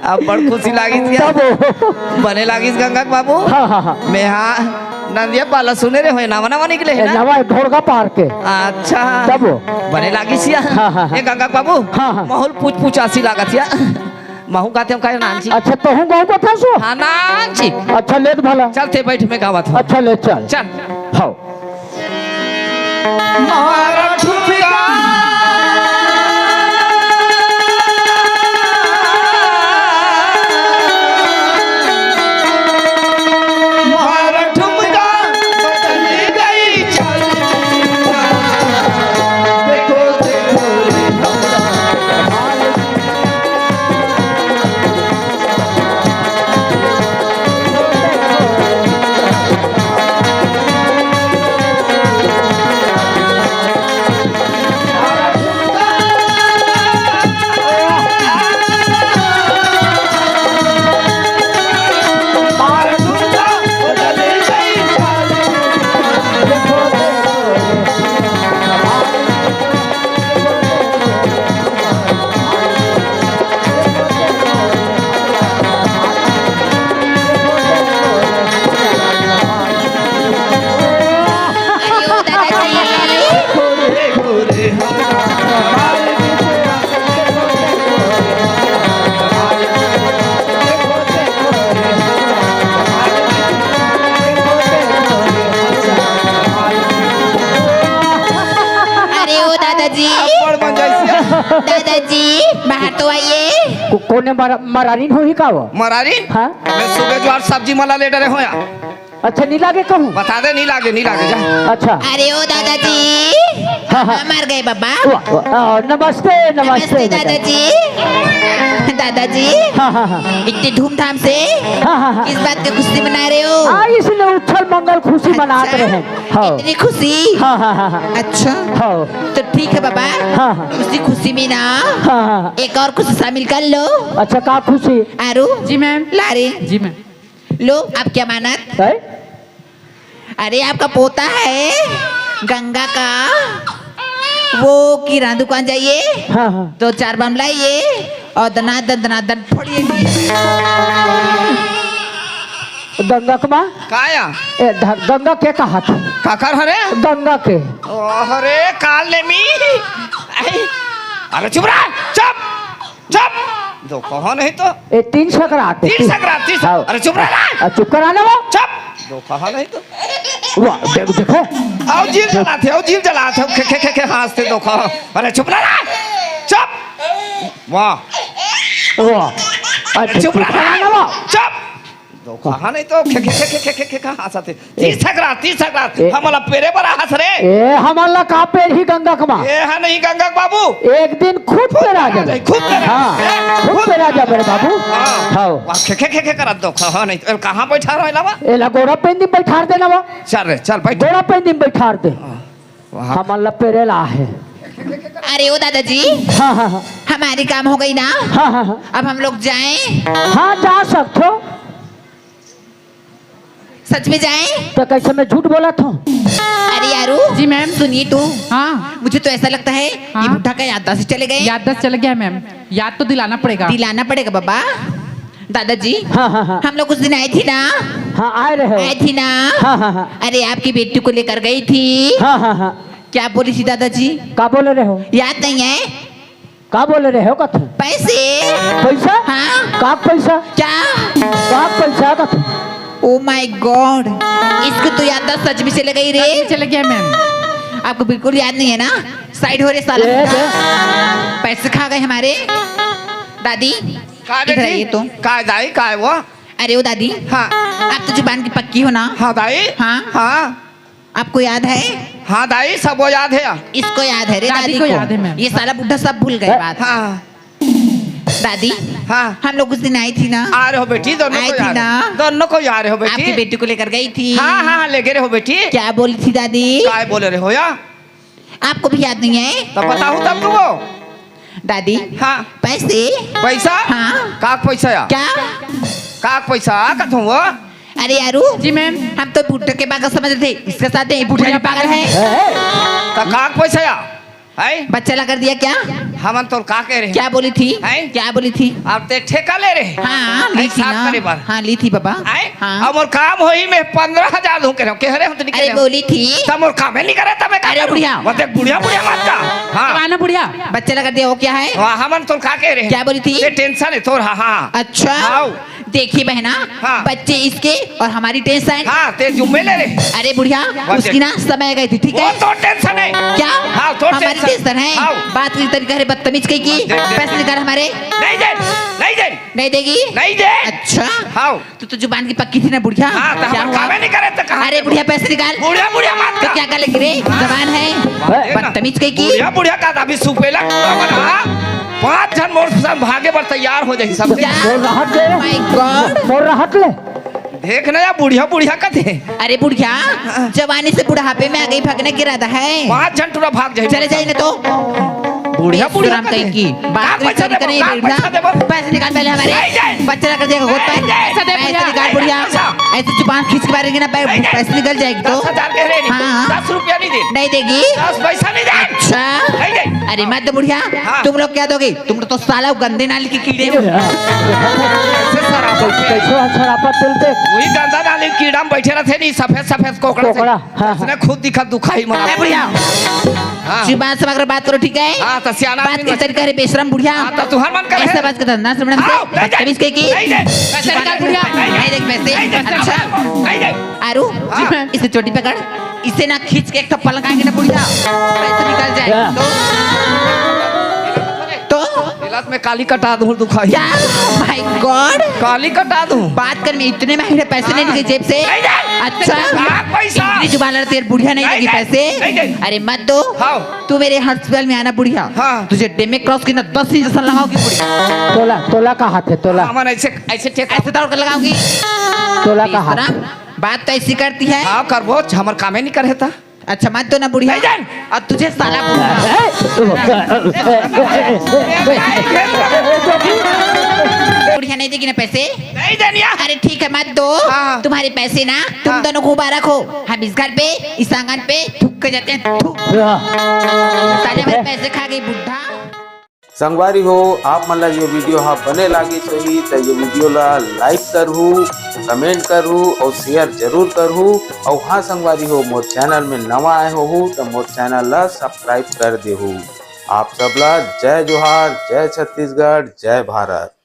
अब बड़ खुशी लागिस क्या? तब वो। बने लागिस गंगा के बाबू? हाँ, हाँ, हाँ। मैं हाँ नंदिया पाला सुने रहे हो, नवा नवा निकले हे ए, ना? नवा ढोड़गा पार के। अच्छा। तब वो। बने लागिस या? हाँ, हाँ, हाँ। ए गंगा के बाबू? हाँ, हाँ। महू ल पूछ पूछ आसी लागत या। महू गाते हो काहे नानची? अच्छा, तोहू गाँव बता सो? हाँ, नानची। अच्छा, लेत भला। चलते बैठ में गावत हो। अच्छा, ले चल। चल। हाँ। मारा ठुमका। मारा ठुमका, बदल गई चाल। देखो, देखो रे हमरा। अरे ओ दादाजी। अरे ओ दादाजी। अब्बड़ मंजइसिया। दादाजी, बाहर तो आइए। को-, कोने मरा-, मरारिन होही का वो? मरारिन? हाँ। मैं सुबह जो आज सब्जी मला ले डरे हो या। अच्छा, नी लागे कहूँ? बता दे, नी लागे, नी लागे, जा। अच्छा। अरे ओ दादाजी। हाँ, हाँ। मर गए बाबा। वाह, वाह, आ, नमस्ते, नमस्ते, नमस्ते बेटा। दादाजी। दादाजी। हाँ, हाँ, हाँ। इतनी धूमधाम से हाँ, हाँ, हाँ। किस बात की खुशी मना रहे हो? आ, इसने उछल मंगल खुशी अच्छा, मनात रहे। हाँ। इतनी खुशी? हाँ, हाँ, हाँ, हाँ। अच्छा। हाँ। तो ठीक है बाबा। हाँ, हाँ। उसी खुशी में ना हाँ, हाँ, हाँ। एक और खुशी शामिल कर लो। अच्छा, का खुशी? आरू। जी मैम। ला रे। जी मैम। लो, आपकी अमानत। है? अरे, आपका पोता है गंगा का, वो किराना दुकान जाइए, हाँ, हाँ। दो चार बम लाइए और दनादन दनादन फोड़िए। गंगा के माँ? काया? ए, ध-, गंगा के कहा था? काकर हरे? गंगा के। अरे, काल ने मी। अरे, अरे, चुप रह, चुप, चुप। दो कहा नहीं तो। ए, तीन सकरात है। तीन सकरात, तीन सकरात। हाँ। अरे, चुप रह ना। आ, चुप करा ना वो। चुप। दो कहा नहीं तो। वाह, देख, देखो। आओ जीव जलाते, आओ जीव जलाते, खे, खे, खे, खे, हंसते दो कहा। अरे, चुप रह ना। चुप। वाह। वाह। अच्छा, चुप रह ना। चुप करा ना वो। चुप। दो कहा नहीं तो खे, खे, खे, खे, खे, खे, खे, कहाँ हंसत हे? तीस सकरात, तीस सकरात। ए। हमला पेरे बर हंस रे। ए, हमला का पेर ही गंगा के माँ? ए, हा नहीं गंगा के बाबू। एक दिन खुद पेरा जाबे। खुद पेरा। हाँ, ए, खुद पेरा जाबे रे बाबू। हाँ। हाँ। वाह, खे, खे, खे, खे करत दो कहा नहीं तो। कहाँ बैठा रहे लावा? एला गोड़ा पेंदी बैठार देना वा। चल रे, चल बैठ। गोड़ा पेंदी बैठार दे। हाँ। वहाँ हमला पेरे ला हे। अरे ओ दादाजी, हाँ, हाँ, हाँ। हमारी काम हो गई ना? हाँ, हाँ, हाँ। अब हम लोग जाएं? हाँ, जा सकथो। सच में जाएं? तो कैसे मैं झूठ बोला था? अरे यारू। जी मैम। सुनिए तो। हाँ। मुझे तो ऐसा लगता है, हाँ। ये बुढ़ा का याददाश्त चले गए। याददाश्त चले गया मैम, याद तो दिलाना पड़ेगा। दिलाना पड़ेगा बाबा। दादाजी, हाँ, हाँ, हाँ। हम लोग उस दिन आए थे ना? हाँ, आए रहे हो। आए थे ना? हाँ, हाँ, हाँ। अरे, आपकी बेटी को लेकर गई थी। हाँ, हाँ, हाँ। क्या बोली थी दादाजी? का बोले रहे हो? याद नहीं है? का बोले रहे हो कथ? पैसे। पैसा? हाँ। का पैसा? क्या? का पैसा कथ? Oh my God, इसको तो याददाश्त सच में चले गई रे। सच में चले गया मैम। आपको बिल्कुल याद नहीं है ना? साइड हो रे साला। ए, बे। पैसे खा गए हमारे। दादी, का इधर बेटी? आइए तो। का दाई, का है वो? अरे ओ दादी, हाँ। आप तो जुबान की पक्की हो ना? हाँ दाई। हाँ। हाँ। आपको याद है? हाँ दाई, सब वो याद है। इसको याद है रे, दादी दादी को को। याद है मैम। ये साला बुढ़ा सब भूल गए बात। हाँ। दादी, हाँ। हम लोग उस दिन आई थी ना? आ रहे हो बेटी, दोनों आई को थी याद ना? है। दोनों को याद रहे हो बेटी। आपकी बेटी को लेकर गई थी। हाँ, हाँ, हाँ, लेके रहे हो बेटी। क्या बोली थी दादी? काय बोले रहे हो या? आपको भी याद नहीं है? तो बताऊं तब को वो। दादी, हाँ। पैसे? पैसा? हाँ। काक पैसा या? क्या? काक पैसा? आ कथों वो? अरे यारू। जी मैम। हम तो बुढ़ा के पागल समझ रहे थे, इसके साथ ये बुढ़ा भी पागल है। ए, ए। तो काक पैसा या? है? बच्चा ला कर दिया क्या? हमन तोर का कह रहे हैं? क्या बोली थी? हैं? क्या बोली थी? अब ते ठेका ले रहे हैं? हाँ, ली हैं, थी साफ ना। करे बर। हाँ, ली थी बाबा। हैं? हाँ। अब मोर काम होही, मैं पन्द्रह हजार दूं कह रहे हो, कह रहे हो तो नहीं कह अरे रहे हो? बोली थी। तब मोर काम ही नहीं करे, तब मैं का अरे करूं? बुढ़िया। वो देख बुढ़िया, बुढ़िया मत का। हाँ। जवान है बुढ़िया। बच्चा ला कर दिया, वो क्या है? हाँ, हमन तोर का कह रहे हैं? क्या बोली थी? ये टेंशन है तोर, हाँ, हाँ। अच्छा। हाँ। देखिए बहना, हाँ। बच्चे इसके और हमारी टेंशन। हाँ, ते जुम्मे ले रहे। अरे बुढ़िया, बच्चे। उसकी ना समय गई थी, ठीक वो है? तो टेंशन है। क्या? हाँ, तो हमारी टेंशन। टेंशन है। हाँ। बात की तरीका है, बदतमीज कहीं की। हाँ, दे, दे। पैसे निकाल हमारे। नहीं दे, नहीं दे। नहीं देगी? नहीं दे। अच्छा। हाँ। तू तो जुबान की पक्की थी ना बुढ़िया। हाँ, तो क्या हमारे हुआ? कामे नहीं करे तो कहाँ अरे से बुढ़िया, पैसे निकाल। बुढ़िया, बुढ़िया मत तो कर। क्या कर लेगी रे? हाँ। जबान है। हाँ, देख ना। बदतमीज कहीं की। बुढ़िया, बुढ़िया का अभी सुपेला बना। पांच जन मोर संग भागे बर तैयार हो जाही सब। क्या? मोर राहत दे। My God। मोर राहत ले। देख ना या बुढ़िया, बुढ़िया कथे। अरे बुढ़िया, हाँ। जवानी से बुढ़ापे में आ गई, भागने का इरादा है। पांच जन टूरा भाग जाही। चले जाइए ना तो। बुढ़िया, बुढ़िया बेशरम कथे। कहीं की। बात का पैसा तरीका देबो? नहीं का बुढ़िया। पैसा देबो? पैसे निकाल पहले हमारे। नहीं दे। बच्चा ला कर दिया, बहुत नहीं दे। पैसे दे पैसे बुढ़िया। निकाल बुढ़िया। पैसा। ऐसे जुबान खींच के मारेगी ना, पै-, नहीं दे। पैसे निकल जाएगी तो। दस हजार कह रहे हैं। हाँ, हाँ। दस रुपया नहीं दे। नहीं देगी। दस पैसा नहीं दे। अच्छा। नहीं दे। अरे मत दो बुढ़िया, हाँ। तुम लोग क्या दोगे? तुम तो साला गंदे नाली के कीड़े हो। कैसे शराब होती है? कैसे शराब तेल पे? वही गंदा नाली के कीड़ा में बैठे रहते नहीं, सफेद सफेद कोकड़ा से। कोकड़ा, हाँ, हाँ। इसने खुद दिखा दुखाई मना। ए बुढ़िया, हाँ। जुबान संभाल कर बात करो, ठीक है? हाँ, तो सियाना बात आदमी की बस तरीका है, बेशरम बुढ़िया। हाँ, तो तुहर मन करे। ऐसा बात का धंधा सुनने से हाँ, नहीं दे। बदतमीज के की। नहीं दे। पैसे निकाल बुढ़िया। नहीं दे। नहीं देगी पैसे। नहीं दे। अच्छा। नहीं दे। आरू, हाँ। इसे चोटी पकड़, इसे ना खींच के एक थप्पड़ लगाएंगे ना बुढ़िया, पैसे निकल जाएंगे। हाँ। तो, तो इलाज में काली कटा दूं दुखाई। क्या? My God। काली कटा दूं। बात कर में इतने महंगे पैसे नहीं हाँ। देंगे जेब से। नहीं दे। अच्छा। हाँ, पैसा। इतनी जुबान लड़ती है, बुढ़िया नहीं नहीं देगी दे। पैसे। नहीं दे। अरे मत दो। हाँ। तू मेरे हॉस्पिटल में आना बुढ़िया। हाँ। तुझे डेमे क्रॉस की ना दस इंजेक्शन लगाऊंगी बुढ़िया। तोला, तोला का हाथ है, तोला। हाँ, मन ऐसे, ऐसे ठेका। ऐसे दौड़ कर लगाऊंगी। तोला का हाथ। बेशरम, बात तो ऐसी करती है। हाँ, करबो, हमर कामे नहीं करे था। अच्छा, मत दो ना बुढ़िया। नहीं जान। और तुझे साला बुढ़िया। बुढ़िया नहीं देगी ना पैसे? नहीं देनिया। अरे ठीक है, मत दो। हाँ। तुम्हारे पैसे ना, तुम हाँ। दोनों को मुबारक हो। हम इस घर पे, इस आंगन पे थूक के जाते हैं, थूक। हाँ। साले हमारे पैसे खा गई बुढ़ा। संगवारी हो, आप मन ला ये video हा बने लागिस होही त ये video ला like करहू, comment करहू और share जरूर करहू। और हाँ संगवारी हो, मोर channel में नवा आए होहू त मोर channel ला subscribe कर देहू। आप सब ला जय जोहार, जय छत्तीसगढ़, जय भारत।